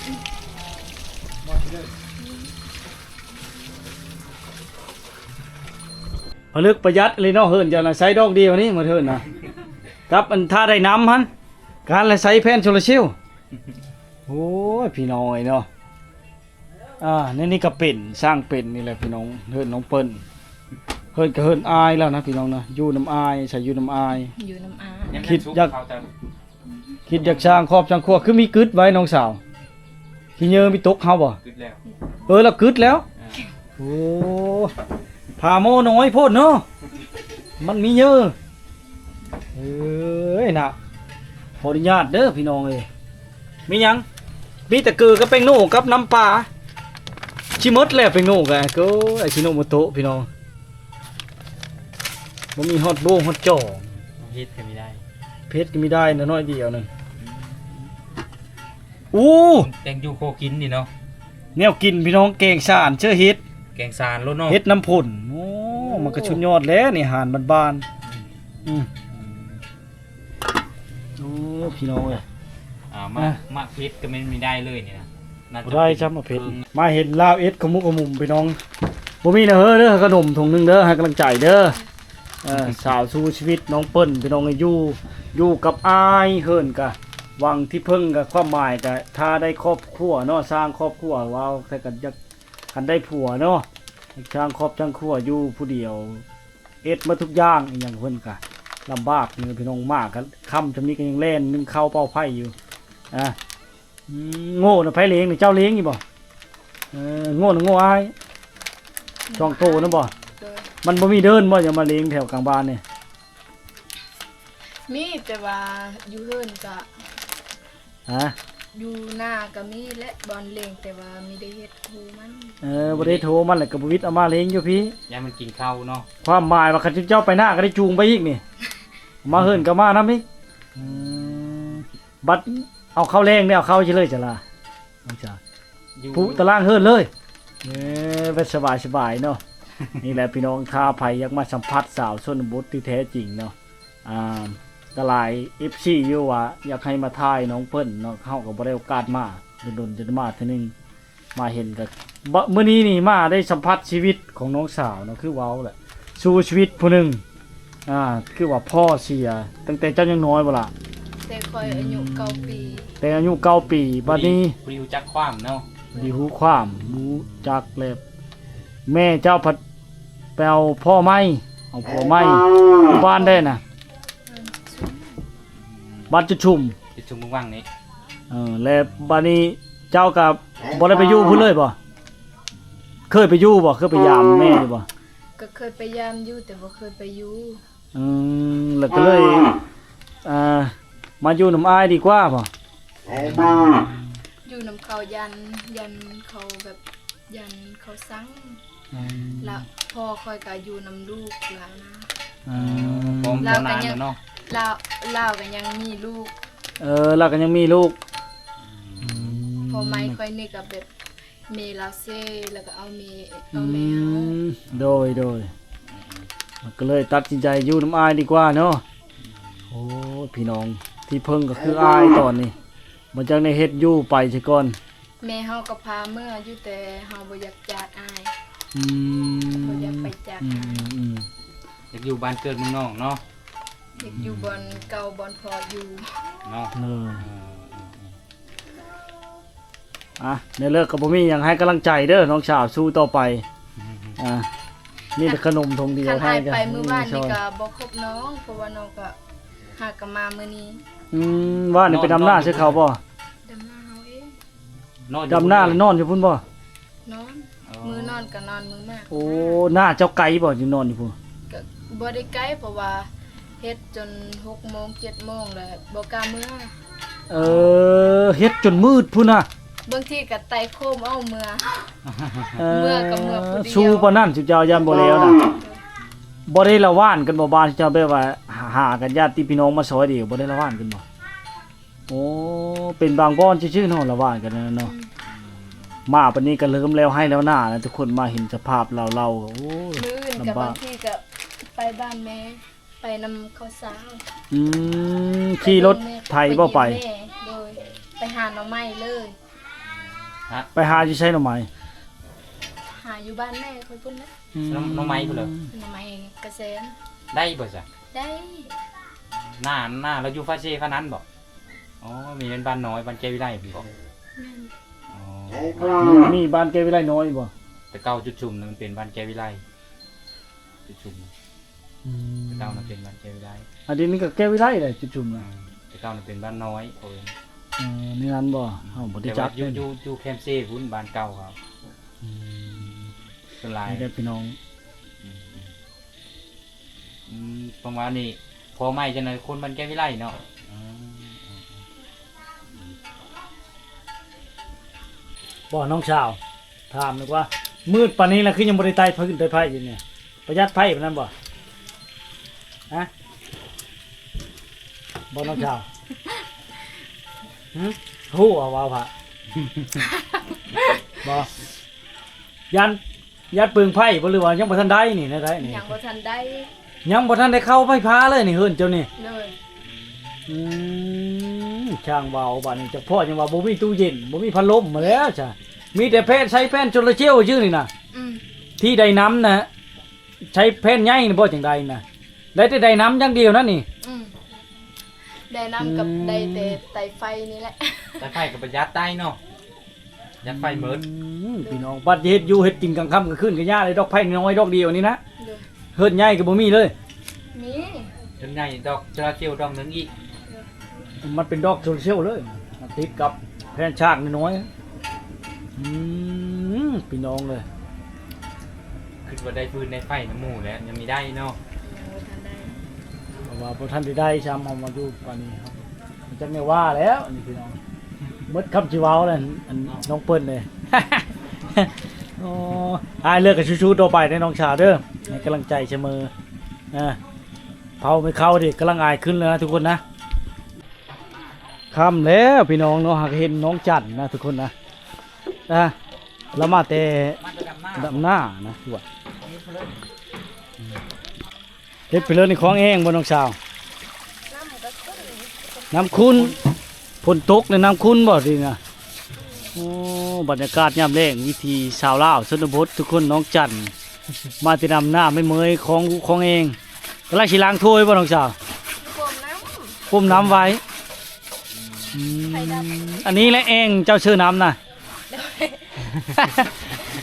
ຜະລຶກປະຢັດອີ່ຫຼີເນາະ. ເຮືອນເຈົ້ານະໃຊ້ດອກດຽວນີ້ ມາເທີນນະ ກັບອັນຖ້າໄດ້ນ້ຳຫັ້ນ ການລະໃຊ້ແຜ່ນໂຊລາເຊວ. ໂອ້ຍ ພີ່ນ້ອງເອີຍເນາະ. ອ່າ ໃນນີ້ກໍເປັນ ສ້າງເປັນນີ້ແຫຼະພີ່ນ້ອງ ເຮືອນນ້ອງເປີ້ນ. ເຮືອນກໍເຮືອນອ້າຍແລ້ວນະພີ່ນ້ອງນະ ຢູ່ນຳອ້າຍ ໃສ່ຢູ່ນຳອ້າຍ ຢູ່ນຳອ້າຍ. ຄິດຢາກ ຄິດຢາກສ້າງຄອບສ້າງຄົວ ຄືມີກຶດໄວ້ນ້ອງສາວ? ຂີ້ເຫຍື້ອມີຕົກເຮົາບໍ່? ກຶດແລ້ວ ເອີ ລາວກຶດແລ້ວ. ອ່າ ໂອ້ ຝາໝໍ້ນ້ອຍໂພດເນາະ ມັນມີເຫຍື້ອ. ເອີຍນະ ຂໍອະນຸຍາດເດີພີ່ນ້ອງເອີຍ. ມີຫຍັງ? ມີແຕ່ເກືອກັບແປ້ງໂນ່ກັບນ້ຳປາ ຊິໝົດແລ້ວແປ້ງໂນ່ກະ. ໂອ້ຍ ອາຊິໂນໂມໂຕະພີ່ນ້ອງ ບໍ່ມີຮອດໂບ້ງຮອດຈອງ. ເຜັດກໍມີໄດ້ ເຜັດກໍມີໄດ້ນະ ໜ້ອຍດຽວໜຶ່ງ. ອູ້ ແກງຢູ່ຄົວກິນນີ້ເນາະ ແນວກິນພີ່ນ້ອງ ແກງສານເຊື້ອເຫັດ ແກງສານໂລດເນາະ ເຫັດນ້ຳຝົນ. ໂອ້ ມັນກໍສຸດຍອດແລ້ວນີ້ ອາຫານບ້ານໆ. ອືມ ອືມ ໂອ້ ພີ່ນ້ອງເອີຍ ອ່າ ໝາກ ອ່ະ ໝາກເຜັດກໍແມ່ນມີໄດ້ເລີຍນີ້ນະ ບໍ່ໄດ້ຊ້ຳໝາກເຜັດ. ມາເຫັນລາວເອັດຂະມຸກຂະມຸມພີ່ນ້ອງ ບໍ່ມີນະເຮີເດີ ຂະໜົມຖົງໜຶ່ງເດີ ໃຫ້ກຳລັງໃຈເດີ. ເອີ ສາວສູ້ຊີວິດນ້ອງເປີ້ນພີ່ນ້ອງ ຢູ່ ຢູ່ກັບອ້າຍເຮີນກະຫວັງທີ່ເພິ່ງ ກະຄວາມໝາຍກະຖ້າໄດ້ຄອບຄົວເນາະ ສ້າງຄອບຄົວ ເວົ້າແຕ່ກະຢາກ ຄັນໄດ້ຜົວເນາະ ສ້າງຄອບສ້າງຄົວ ຢູ່ຜູ້ດຽວ ເຮັດໝົດທຸກຢ່າງ ອີ່ຫຍັງເພິ່ນກະລຳບາກນີ້ພີ່ນ້ອງ. ໝາກະຄ່ຳຊ່ຳນີ້ກະຍັງແລ່ນໜຶ້ງເຂົ້າເປົ່າໄຟຢູ່. ອ່າ ອືມ ໂງ່ນະໃຜລ້ຽງນີ້ ເຈົ້າລ້ຽງນີ້ບໍ່? ເອີ ໂງ່ນະໂງ່ອ້າຍ ສອງໂຕນະບໍ່? ໂດຍ. ມັນບໍ່ມີເດີ່ນບໍ່ ຢ່າມາລ້ຽງແຖວກາງບ້ານນີ້? ມີ ແຕ່ວ່າຢູ່ເຮືອນກະ ຮະ? ຢູ່ນາກໍມີແຫຼະບ່ອນເລັງ ແຕ່ວ່າມີໄດ້ເຮັດໂທມັນ. ເອີ ບໍ່ໄດ້ໂທມັນ ແລ້ວກໍບໍ່ວິດເອົາມາເລັງຢູ່ພີ້. ຢ້ານມັນກິນເຂົ້າເນາະ. ຄວາມໝາຍວ່າຄັນເຈົ້າໄປນາກໍໄດ້ຈູງໄປອີກນີ້ ມາເຮືອນກໍມານຳອີກ. ອືມ ບັດເອົາເຂົ້າແລງນີ້ ເອົາເຂົ້າຊິເລີຍຈ້ະລະ ນ້ອງສາວ? ຢູ່ ປຸຕະລາງເຮືອນເລີຍ. ເອີ ແບບສະບາຍໆເນາະ. ນີ້ແຫຼະພີ່ນ້ອງ ຖ້າໃຜຢາກມາສຳຜັດສາວຊົນນະບົດທີ່ແທ້ຈິງເນາະ ອ່າ ກໍຫຼາຍເອັຟຊີຢູ່ວ່າຢາກໃຫ້ມາຖ່າຍນ້ອງເພິ່ນເນາະ ເຮົາກໍບໍ່ໄດ້ໂອກາດມາ ດົນໆຈະໄດ້ມາເທື່ອໜຶ່ງ. ມາເຫັນກໍ ບ- ມື້ນີ້ນີ້ມາໄດ້ສຳຜັດຊີວິດຂອງນ້ອງສາວເນາະ ຄືເວົ້າແຫຼະ ສູ້ຊີວິດຜູ້ໜຶ່ງ ອ່າ ຄືວ່າພໍ່ເສຍຕັ້ງແຕ່ເຈົ້າຍັງນ້ອຍບໍ່ລະ? ແຕ່ຂ້ອຍອາຍຸເກົ້າປີ. ແຕ່ອາຍຸເກົ້າປີ ບັດນີ້ ຜູ້ທີ່ຮູ້ຈັກຄວາມເນາະ ຜູ້ທີ່ຮູ້ຄວາມ ຮູ້ຈັກແລ້ວ. ແມ່ເຈົ້າພັດໄປເອົາພໍ່ໃໝ່ ເອົາຜົວໃໝ່ ຢູ່ບ້ານໃດນະ? ບ້ານຈຸດຊຸມ ຈຸດຊຸມວັງນີ້. ເອີ ແລ້ວບາດນີ້ເຈົ້າກໍບໍ່ໄດ້ໄປຢູ່ພຸ້ນເລີຍບໍ່? ເຄີຍໄປຢູ່ບໍ່? ເຄີຍໄປຢາມແມ່ຢູ່ບໍ່? ກໍເຄີຍໄປຢາມຢູ່ ແຕ່ບໍ່ເຄີຍໄປຢູ່. ອືມ ແລ້ວກໍເລີຍ ອ່າ ມາຢູ່ນຳອ້າຍດີກວ່າບໍ່? ຢູ່ນຳເຂົາ ຢ້ານ ຢ້ານເຂົາແບບ ຢ້ານເຂົາຊັງ. ອືມ ລະພໍ່ຂ້ອຍກໍຢູ່ນຳລູກລາວນະ. ອືມ ລາວກໍຍັງ ລາວ ລາວກໍຍັງມີລູກ. ເອີ ລາວກໍຍັງມີລູກ. ອືມ ພໍ່ໃໝ່ຂ້ອຍນີ້ກໍແບບແມ່ລາວເຊ ແລ້ວກໍເອົາແມ່ ເອົາແມ່ເຮົາ. ອືມ ໂດຍ ໂດຍ ມັນກໍເລີຍຕັດສິນໃຈຢູ່ນຳອ້າຍດີກວ່າເນາະ. ໂອ້ ພີ່ນ້ອງ ທີ່ເພິ່ງກໍຄືອ້າຍຕອນນີ້ ບໍ່ຈັກໄດ້ເຮັດຢູ່ໄປຊະກ່ອນ. ແມ່ເຮົາກໍພາເມືອຢູ່ ແຕ່ເຮົາບໍ່ຢາກຈາກອ້າຍ. ອືມ ບໍ່ຢາກໄປຈາກອ້າຍ. ອືມ ອືມ ຢາກຢູ່ບ້ານເກີດເມືອງນອນເນາະ. ຢາກຢູ່ ອືມ ບ່ອນເກົ່າ ບ່ອນພໍ່ຢູ່ເນາະ. ເອີ ເອີ ເອີ ເອີ ອ່ະ ແນວເລີກກໍບໍ່ມີຫຍັງ ໃຫ້ກຳລັງໃຈເດີນ້ອງສາວ ສູ້ຕໍ່ໄປ. ອ່າ ມີແຕ່ຂະໜົມຖົງດຽວ ຄັນອ້າຍໄປມື້ວານນີ້ກໍບໍ່ຄົບນ້ອງ ເພາະວ່ານ້ອງກໍຫາກໍມາມື້ນີ້. ອືມ ວານນີ້ໄປດຳນາໃສ່ເຂົາບໍ່? ດຳນາເຮົາເອງ. ດຳນາແລ້ວນອນຢູ່ພຸ້ນບໍ່? ນອນ. ອໍ ມື້ນອນກໍນອນ ມື້ມາ. ໂອ້ ນາເຈົ້າໄກບໍ່ ຢູ່ນອນຢູ່ພຸ້ນ? ກໍບໍ່ໄດ້ໄກ ເພາະວ່າເຮັດຈົນຫົກໂມງ ເຈັດໂມງແລ້ວບໍ່ກ້າເມືອ. ເອີ ເຮັດຈົນມືດພຸ້ນນະ. ບາງທີກໍໄຕ່ໂຄມເອົາເມືອ. ເອີ ເມືອກໍເມືອຜູ້ດຽວ. ສູ້ປານນັ້ນ ຊຸມເຈົ້າຢ້ານບໍ່ແລ້ວນະ. ບໍ່ໄດ້ລະຫວ່ານກັນບໍ່ ບ້ານເຈົ້າ ແບບວ່າຫາກັນ ຍາດຕິພີ່ນ້ອງມາຊ່ອຍເດ ບໍ່ໄດ້ລະຫວ່ານກັນບໍ່? ໂອ້ ເປັນບາງບ່ອນຊື່ໆເນາະ ລະຫວ່ານກັນນັ້ນເນາະ. ອືມ ມາປານນີ້ກໍເລີ່ມແລ້ວໄຮ່ແລ້ວນາແລ້ວ ທຸກຄົນມາເຫັນສະພາບລາວໆ. ໂອ້ຍ ມື້ອື່ນກໍບາງທີກໍໄປບ້ານແມ່ ໄປນຳເຂົາສາວ. ອືມ ຂີ່ລົດໄຖບໍ່ໄປ? ໂດຍ ໄປຫາໜໍ່ໄມ້ເລີຍ. ຮະ ໄປຫາຢູ່ໃສໜໍ່ໄມ້? ຫາຢູ່ບ້ານແມ່ຂ້ອຍພຸ້ນແຫຼະ. ອືມ ໜໍ່ ໜໍ່ໄມ້ພຸ້ນເລີຍ? ໜໍ່ໄມ້ກະແສນ. ໄດ້ບໍ່ຊະ? ໄດ້. ໜ້າ ໜ້າລາວຢູ່ຟາເຊຟານັ້ນບໍ່? ອໍ ມີແມ່ນບ້ານນ້ອຍ ບ້ານແກ້ວວິໄລພຸ້ນບໍ່? ແມ່ນ. ອໍ ມີ ມີບ້ານແກ້ວວິໄລນ້ອຍບໍ່? ແຕ່ເກົ່າຈຸດຊຸມນະມັນເປັນບ້ານແກ້ວວິໄລ ຈຸດຊຸມ. ອືມ ແຕ່ເກົ່ານະເປັນບ້ານແກ້ວວິໄລ. ອັນນີ້ກໍແກ້ວວິໄລແຫຼະ ຈຸດຊຸມນະ. ອືມ ແຕ່ເກົ່ານະເປັນບ້ານນ້ອຍ ເຂົາເອີ້ນ. ເອີ ນີ້ນັ້ນບໍ່? ເຮົາບໍ່ໄດ້ຈັກ. ແຕ່ວ່າຢູ່ ຢູ່ ຢູ່ແຄມເຊພຸ້ນ ບ້ານເກົ່າເຂົາ. ອືມ ສ່ວນຫຼາຍ ນີ້ແຫຼະພີ່ນ້ອງ. ອືມ ອືມ ອືມ ປະມານນີ້ ພໍ່ໃໝ່ຈັ່ງໃດ ຄົນບ້ານແກ້ວວິໄລເນາະ. ອືມ ອືມ ອືມ ບໍ່ ນ້ອງສາວ ຖາມດີກວ່າ ມືດປານນີ້ລະ ຄືຍັງບໍ່ໄດ້ໄຕ່ຟືນໄຕ່ໄຟຢູ່ນີ້? ປະຢັດໄຟປານນັ້ນບໍ່? ຮະ ບໍ່ ນ້ອງສາວ? ຫື ຮູ້ວ່າເວົ້າພະ ບໍ່ ຢ້ານ ຢ້ານເປືອງໄຟບໍ່ ຫຼືວ່າຍັງບໍ່ທັນໄດ້ນີ້? ແນວໃດນີ້? ຍັງບໍ່ທັນໄດ້ ຍັງບໍ່ທັນໄດ້ເຂົ້າໄຟຟ້າເລີຍນີ້ ເຮືອນເຈົ້ານີ້. ໂດຍ. ອືມ ຊ່າງເວົ້າ ບາດນີ້ເຈົ້າພໍ່ຍັງວ່າບໍ່ມີຕູ້ເຢັນ ບໍ່ມີພັດລົມ ມາແລ້ວຊະ ມີແຕ່ແຜ່ນ ໃຊ້ແຜ່ນໂຊລາເຊວຊື່ນີ້ນະ. ອືມ ທີ່ໄດ້ນຳນະ ໃຊ້ແຜ່ນໃຫຍ່ນີ້ບໍ່ ຈັ່ງໃດນະ? ໄດ້ແຕ່ໄດ້ນຳຢ່າງດຽວນັ້ນນີ້. ອືມ ໄດ້ນຳກັບ ອືມ ໄດ້ແຕ່ໄຕ່ໄຟນີ້ແຫຼະ. ໄຕ່ໄຟກໍປະຢັດໄດ້ເນາະ. ຍັດໄຟເໝິດ. ອືມ ພີ່ນ້ອງ ບັດເຮັດຢູ່ເຮັດກິນກາງຄ່ຳກາງຄືນກໍຍາກເລີຍ ດອກໄຟນ້ອຍດອກດຽວນີ້ນະ. ໂດຍ. ເຮືອນໃຫຍ່ກໍບໍ່ມີເລີຍ? ມີ ເຮືອນໃຫຍ່ ດອກໂຊລາເຊວດອກໜຶ່ງອີກ. ໂດຍ. ມັນເປັນດອກໂຊລາເຊວເລີຍ ມັນຕິດກັບແຜ່ນຊາກນ້ອຍໆ. ອືມ ພີ່ນ້ອງເອີຍ ຄິດວ່າໄດ້ຟືນໄດ້ໄຟນຳໝູ່ແລ້ວ ຍັງມີໄດ້ເນາະ. ຍັງບໍ່ທັນໄດ້ ເພາະວ່າບໍ່ທັນໄດ້ໄດ້ຊ້ຳ ເຮົາມາຢູ່ປານນີ້ ເຮົາ ມັນຈັກແນວວ່າແລ້ວ ອັນນີ້ພີ່ນ້ອງ. ໝົດຄຳຊິເວົ້າແລ້ວ ອັນນ້ອງເປີ້ນເດ້. ໂອ້ ອ້າຍເລືອກກັນສູ້ໆຕໍ່ໄປເດີນ້ອງສາວເດີ ໃຫ້ກຳລັງໃຈສະເໝີ. ອ່າ ເຜົາໄມ້ເຂົ້າເດ້ ກຳລັງອາຍຂຶ້ນແລ້ວນະທຸກຄົນນະ. ຄ່ຳແລ້ວພີ່ນ້ອງເນາະ ຫາກເຫັນນ້ອງຈັນນະທຸກຄົນນະ. ອ່າ ລາວມາແຕ່ ມາແຕ່ດຳນາ ດຳນານະ ຄືວ່າ ເຮັດໄປເລີຍນີ້ ຂອງແຫ້ງບໍ່ນ້ອງສາວ? ນ້ຳກໍຂຸ້ນ ນ້ຳຂຸ້ນ ຝົນຕົກແລ້ວນ້ຳຂຸ້ນບໍ່ນີ້ນະ? ໂອ້ ບັນຍາກາດຍາມແລງ ວິຖີຊາວລາວຊົນນະບົດທຸກຄົນ. ນ້ອງຈັນມາແຕ່ດຳນາ ໄມ້ເໝີຍ ຂອງ ຂອງແຫ້ງ ກຳລັງຊິລ້າງຖ້ວຍບໍ່ນ້ອງສາວ? ຕົ້ມນ້ຳ ຕົ້ມນ້ຳໄວ້. ອືມ ອັນນີ້ແຫຼະແອ່ງເຈົ້າເຊີນ້ຳນະ.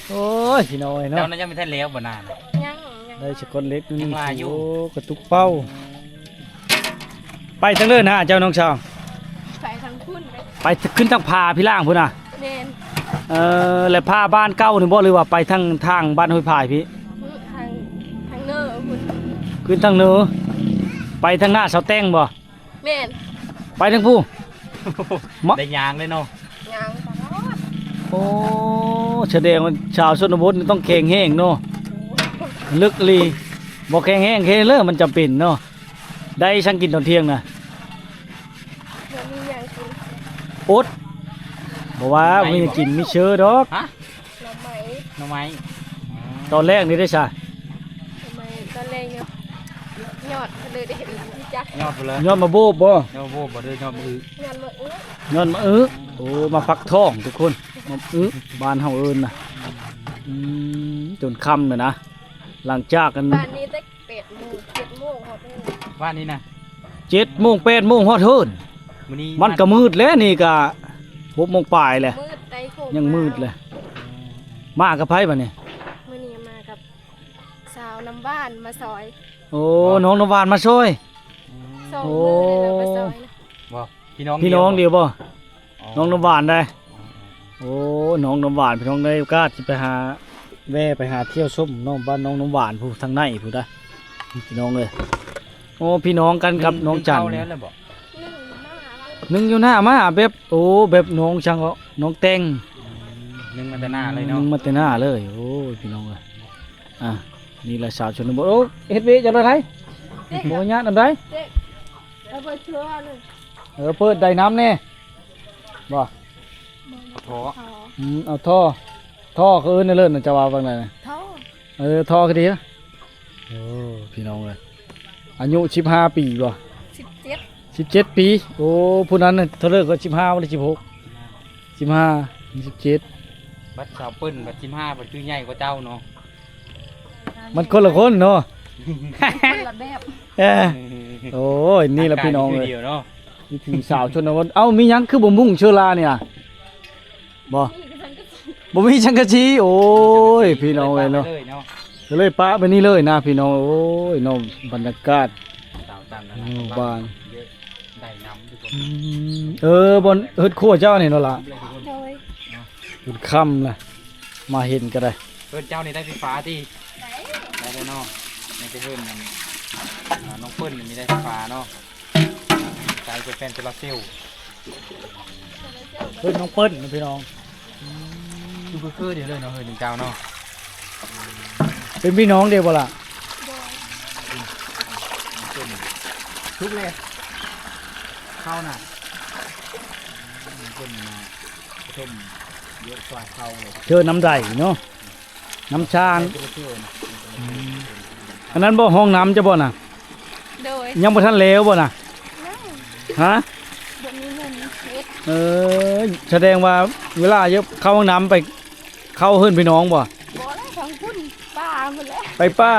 ໂອ້ຍ ພີ່ນ້ອງເອີຍເນາະ ເຈົ້ານັ້ນຍັງບໍ່ທັນແລ້ວບໍ່ນານ? ຍັງ ຍັງ ໄດ້ສະກອດເຫຼັກ ຍັງວ່າຢູ່ ໂອ້ ກະຕຸກເປົ້າ. ໄປທາງເດີນຫາເຈົ້ານ້ອງສາວ? ໄປທາງພຸ້ນ ໄປ ໄປຂຶ້ນທາງຜາພີ່ລ່າງພຸ້ນນະ? ແມ່ນ. ເອີ ແລ້ວຜາບ້ານເກົ່ານີ້ບໍ່ ຫຼືວ່າໄປທາງ ທາງບ້ານຫ້ວຍພາຍພີ້? ທາງ ທາງເໜືອພຸ້ນ ຂຶ້ນທາງເໜືອ. ໄປທາງໜ້າສາວແຕ່ງບໍ່? ແມ່ນ. ໄປທາງຜູ້ ມາ ໄດ້ຍ່າງເລີຍເນາະ ຍ່າງຕະຫຼອດ. ໂອ້ ສະແດງວ່າຊາວຊົນນະບົດນີ້ຕ້ອງແຂງແຮງເນາະ ເລິກອີ່ຫຼີ. ບໍ່ແຂງແຮງເຮັດເລີ ມັນຈຳເປັນເນາະ. ໄດ້ສັງກິນຕອນທ່ຽງນະ? ບໍ່ມີຫຍັງກິນ ອົດ. ບໍ່ວ່າ ບໍ່ມີຫຍັງກິນ ມີເຊີດອກ. ຮະ? ໜໍ່ໄມ້ ໜໍ່ໄມ້. ອໍ ຕອນແລງນີ້ເດ້ຊະ? ໜໍ່ໄມ້ຕອນແລງ ຍອດ ຍອດເລີຍເດ້ ຮູ້ຈັກ ຍອດໄປເລີຍ. ຍອດໝາກໂບບບໍ່? ຍອດໝາກໂບບບໍ່ ຫຼືຍອດໝາກອຶ? ຍອດໝາກອຶ ຍອດໝາກອຶ. ໂອ້ ມາຟັກທອງທຸກຄົນ ໝາກອຶ ບ້ານເຮົາເອີ້ນນະ. ອືມ ຈົນຄ່ຳແລ້ວນະ ຫຼັງຈາກອັນ ບ້ານນີ້ແຕ່ ແປດໂມງ ເຈັດໂມງຮອດເຮືອນ. ວ່ານີ້ນະ ເຈັດໂມງ ແປດໂມງຮອດເຮືອນ. ມື້ນີ້ ມັນກະມືດແລ້ວ ນີ້ກະຫົກໂມງປາຍແລ້ວ ມືດໄດ້ໂຄງ ຍັງມືດແລ້ວ. ມາກັບໃຜບາດນີ້? ມື້ນີ້ມາກັບສາວນ້ຳຫວານມາຊ່ອຍ. ໂອ້ ນ້ອງນ້ຳຫວານມາຊ່ອຍ. ອືມ ສອງມື້ແລ້ວມາຊ່ອຍນະ. ບໍ່ ພີ່ນ້ອງ ພີ່ນ້ອງດຽວບໍ່? ອໍ ນ້ອງນ້ຳຫວານໄດ໋. ອໍ ໂອ້ ນ້ອງນ້ຳຫວານ ພີ່ນ້ອງ ໄດ້ໂອກາດຊິໄປຫາ ແວ່ໄປຫາທ່ຽວຊົມນ້ອງ ບ້ານນ້ອງນ້ຳຫວານພຸ້ນ ທາງໃນພຸ້ນນະ ພີ່ນ້ອງເອີຍ. ໂອ້ ພີ່ນ້ອງກັນກັບນ້ອງຈັນ. ໜຶ້ງຢູ່ໜ້າມາ ໜຶ້ງຢູ່ໜ້າມາແບບ ໂອ້ ແບບນ້ອງຈັ່ງເກາະ ນ້ອງແຕ່ງ. ອືມ ໜຶ້ງມາແຕ່ໜ້າເລີຍເນາະ ໜຶ້ງມາແຕ່ໜ້າເລີຍ. ໂອ້ຍ ພີ່ນ້ອງເອີຍ ອ່າ ນີ້ລະສາວຊົນນະບົດ. ໂອ້ ເຮັດວຽກຈັ່ງໃດ? ບໍ່ຍາກນຳໃດ? ເອີ ເປີດໄດນຳແດ່. ບໍ່ ເອົາທໍ່ ອືມ ເອົາທໍ່ ທໍ່ເຂົາເອີ້ນແນວເລີນນະ ເຈົ້າວ່າວ່າງໃດນະ? ທໍ່ ເອີ ທໍ່ຄືດີ. ໂອ້ ພີ່ນ້ອງເອີຍ ອາຍຸສິບຫ້າປີບໍ່? ສິບເຈັດ ສິບເຈັດປີ. ໂອ້ ຜູ້ນັ້ນເທົ່າເລີກວ່າ ສິບຫ້າບໍ່ໄດ້ ສິບຫົກ ສິບຫ້າ ສິບເຈັດ. ບັດສາວເປີ້ນບັດສິບຫ້າ ບັດຄືໃຫຍ່ກວ່າເຈົ້າເນາະ. ມັນຄົນລະຄົນເນາະ ຄົນລະແບບ. ເອີ ໂອ້ຍ ນີ້ລະພີ່ນ້ອງເອີຍ ວິຖີສາວຊົນນະບົດ. ເອົ້າ ມີຫຍັງຄືບໍ່ມຸງເຊີລານີ້ນະ? ບໍ່ ບໍ່ມີສັງກະສີ. ໂອ້ຍ ພີ່ນ້ອງເອີຍເນາະ ກະເລີຍປະໄປນີ້ເລີຍນະພີ່ນ້ອງ. ໂອ້ຍເນາະ ບັນຍາກາດ ໂອ້ ບ້ານ ໄດ້ນຳທຸກຄົນ. ອືມ ເອີ ບ່ອນເຮືອນຄົວເຈົ້ານີ້ເນາະລະ. ໂດຍ ເນາະ ຈົນຄ່ຳລະ ມາເຫັນກະໄດ້. ເຮືອນເຈົ້ານີ້ໄດ້ໄຟຟ້າຕິ? ໄດ້ ໄດ້ແລ້ວເນາະ. ໃນແຕ່ເຮືອນນັ້ນ ອ່າ ນ້ອງເປີ້ນນີ້ມີໄດ້ໄຟຟ້າເນາະ ໃຊ້ແຕ່ແຜ່ນໂຊລາເຊວ. ເຮືອນນ້ອງເປີ້ນນະພີ່ນ້ອງ. ອືມ ຢູ່ຄືໆດຽວເລີຍເນາະ ເຮືອນເຈົ້າເນາະ. ເປັນພີ່ນ້ອງເດບໍ່ລະ? ໂດຍ ເພິ່ນ ທຸກແລ້ວ ເຂົ້ານະ ເພິ່ນມາປະຖົມເຍາະຊ່ອຍເຂົ້າເລີຍ. ເຊີນນຳໃດເນາະ ນຳຊານ. ອືມ ອັນນັ້ນບໍ່ ຫ້ອງນ້ຳເຈົ້າບໍ່ນະ? ໂດຍ ຍັງບໍ່ທັນແລ້ວບໍ່ນະ? ຍັງ ຮະ? ບໍ່ມີເງິນເຮັດ. ເອີ ສະແດງວ່າເວລາຈະເຂົ້າຫ້ອງນ້ຳໄປ ເຂົ້າເຮືອນພີ່ນ້ອງບໍ່? ບໍ່ແລ້ວ ທາງພຸ້ນ ປ່າພຸ້ນແຫຼະ ໄປປ່າ.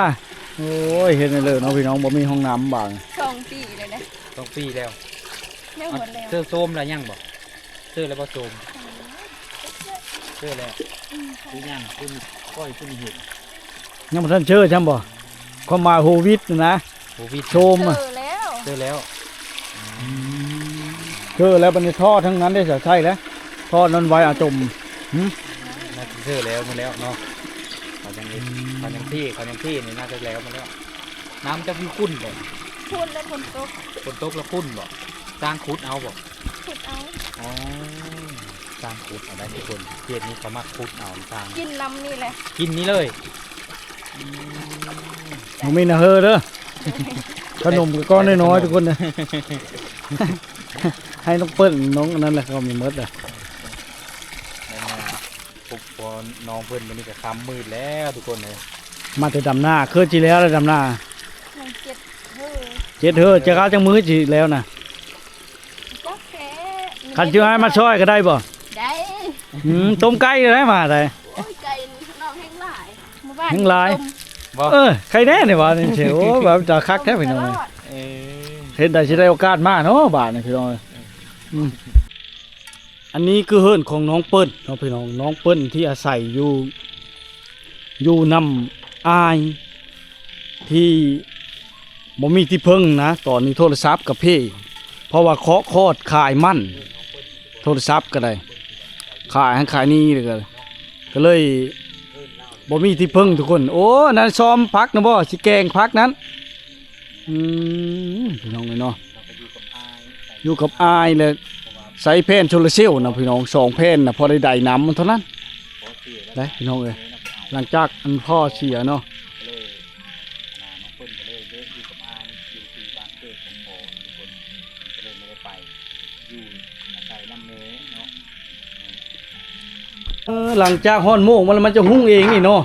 ໂອ້ຍ ເຮັດແນວເລີເນາະພີ່ນ້ອງ ບໍ່ມີຫ້ອງນ້ຳບາດ. ສອງປີແລ້ວເດ້ ສອງປີແລ້ວ ຍັງບໍ່ແລ້ວ. ເຊີໂຊມແລ້ວຍັງບໍ່? ເຊີແລ້ວບໍ່ໂຊມ? ເຊີແລ້ວ. ອືມ ຄືຍັງ ຄືຂ້ອຍຄືເຫັນ ຍັງບໍ່ທັນເຊີຊ້ຳບໍ່? ຄວາມໝາຍໂຄວິດນະ ໂຄວິດ ໂຊມ. ເຊີແລ້ວ ເຊີແລ້ວ. ອືມ ເຊີແລ້ວ ບັດນີ້ທໍ່ທາງນັ້ນໄດ້ໃຊ້ແລ້ວ ທໍ່ນັ້ນໄວ້ອາຈົມ. ຫຶ ໜ້າຈະເຊີແລ້ວໝົດແລ້ວເນາະ. ເຂົາຍັງເຮັດ ເຂົາຍັງເທ ເຂົາຍັງເທນີ້ໜ້າຈະແລ້ວໝົດແລ້ວ. ນ້ຳຈະຄືຂຸ້ນບໍ່? ຂຸ້ນແລ້ວ ຝົນຕົກ ຝົນຕົກແລ້ວຂຸ້ນບໍ່? ຈ້າງຂຸດເອົາບໍ່? ຂຸດ ອໍ ຊ່າງຂຸດເອົາໄດ້ທຸກຄົນ ເຂດນີ້ເຂົາມັກຂຸດເອົາຊ່າງ ກິນນຳນີ້ແຫຼະ ກິນນີ້ເລີຍ. ອືມ ບໍ່ມີນະເຮີເດີ ຂະໜົມກໍກ້ອນນ້ອຍໆ ທຸກຄົນເດີ ໃຫ້ນ້ອງເປີ້ນ ນ້ອງອັນນັ້ນແຫຼະ ເຂົາມີໝົດແຫຼະ. ແມ່ນວ່າ ພວກພໍ່ນ້ອງເພິ່ນມື້ນີ້ກໍຄ່ຳມືດແລ້ວທຸກຄົນເອີຍ ມາແຕ່ດຳນາ ຄືຊິແລ້ວແລ້ວດຳນາ ຍັງເຈັດເຮີ ເຈັດເຮີ ຈັກເອົາຈັກມື້ຊິແລ້ວນະ ຈັກແທ້ ຄັນຊິໃຫ້ມາຊ່ອຍກໍໄດ້ບໍ່? ໄດ້ ອືມ ຕົ້ມໄກ່ກໍໄດ້ ມາໄດ້ ໂອ້ຍ ໄກ່ນ້ອງແຮງຫຼາຍ ມື້ວານແຮງຫຼາຍ ຕົ້ມ ບໍ່ ເອີ ໄຂ່ແດ່ນີ້ຫວານີ້ເຊ ໂອ້ ແບບຕາຄັກແທ້ພີ່ນ້ອງ ຕະຫຼອດ ເອີ ເຮັດໃດຊິໄດ້ໂອກາດມາເນາະ ບາດນີ້ພີ່ນ້ອງ ອືມ. ອັນນີ້ຄືເຮືອນຂອງນ້ອງເປີ້ນເນາະພີ່ນ້ອງ ນ້ອງເປີ້ນທີ່ອາໄສຢູ່ ຢູ່ນຳອ້າຍທີ່ບໍ່ມີທີ່ເພິ່ງນະ ຕອນນີ້ໂທລະສັບກໍເພ ເພາະວ່າເຄາະຄອດຂາຍມັນ ໂທລະສັບກໍໄດ້ ຂາຍຫັ້ນຂາຍນີ້ ແລ້ວກໍ ກໍເລີຍບໍ່ມີທີ່ເພິ່ງທຸກຄົນ. ໂອ້ ນັ້ນຊອມຜັກນະບໍ່ ຊິແກງຜັກນັ້ນ. ອືມ ພີ່ນ້ອງເອີຍເນາະ ຢູ່ກັບອ້າຍ ແລະ ໃຊ້ແຜ່ນໂຊລາເຊວນະພີ່ນ້ອງ ສອງແຜ່ນນະ ພໍໄດ້ໄດນຳມັນເທົ່ານັ້ນໄດ໋ພີ່ນ້ອງເອີຍ. ຫຼັງຈາກອັນພໍ່ເສຍເນາະ ເອີ ຫຼັງຈາກຮອດໂມງມາແລ້ວ ມັນຈະຮຸ່ງເອງນີ້ເນາະ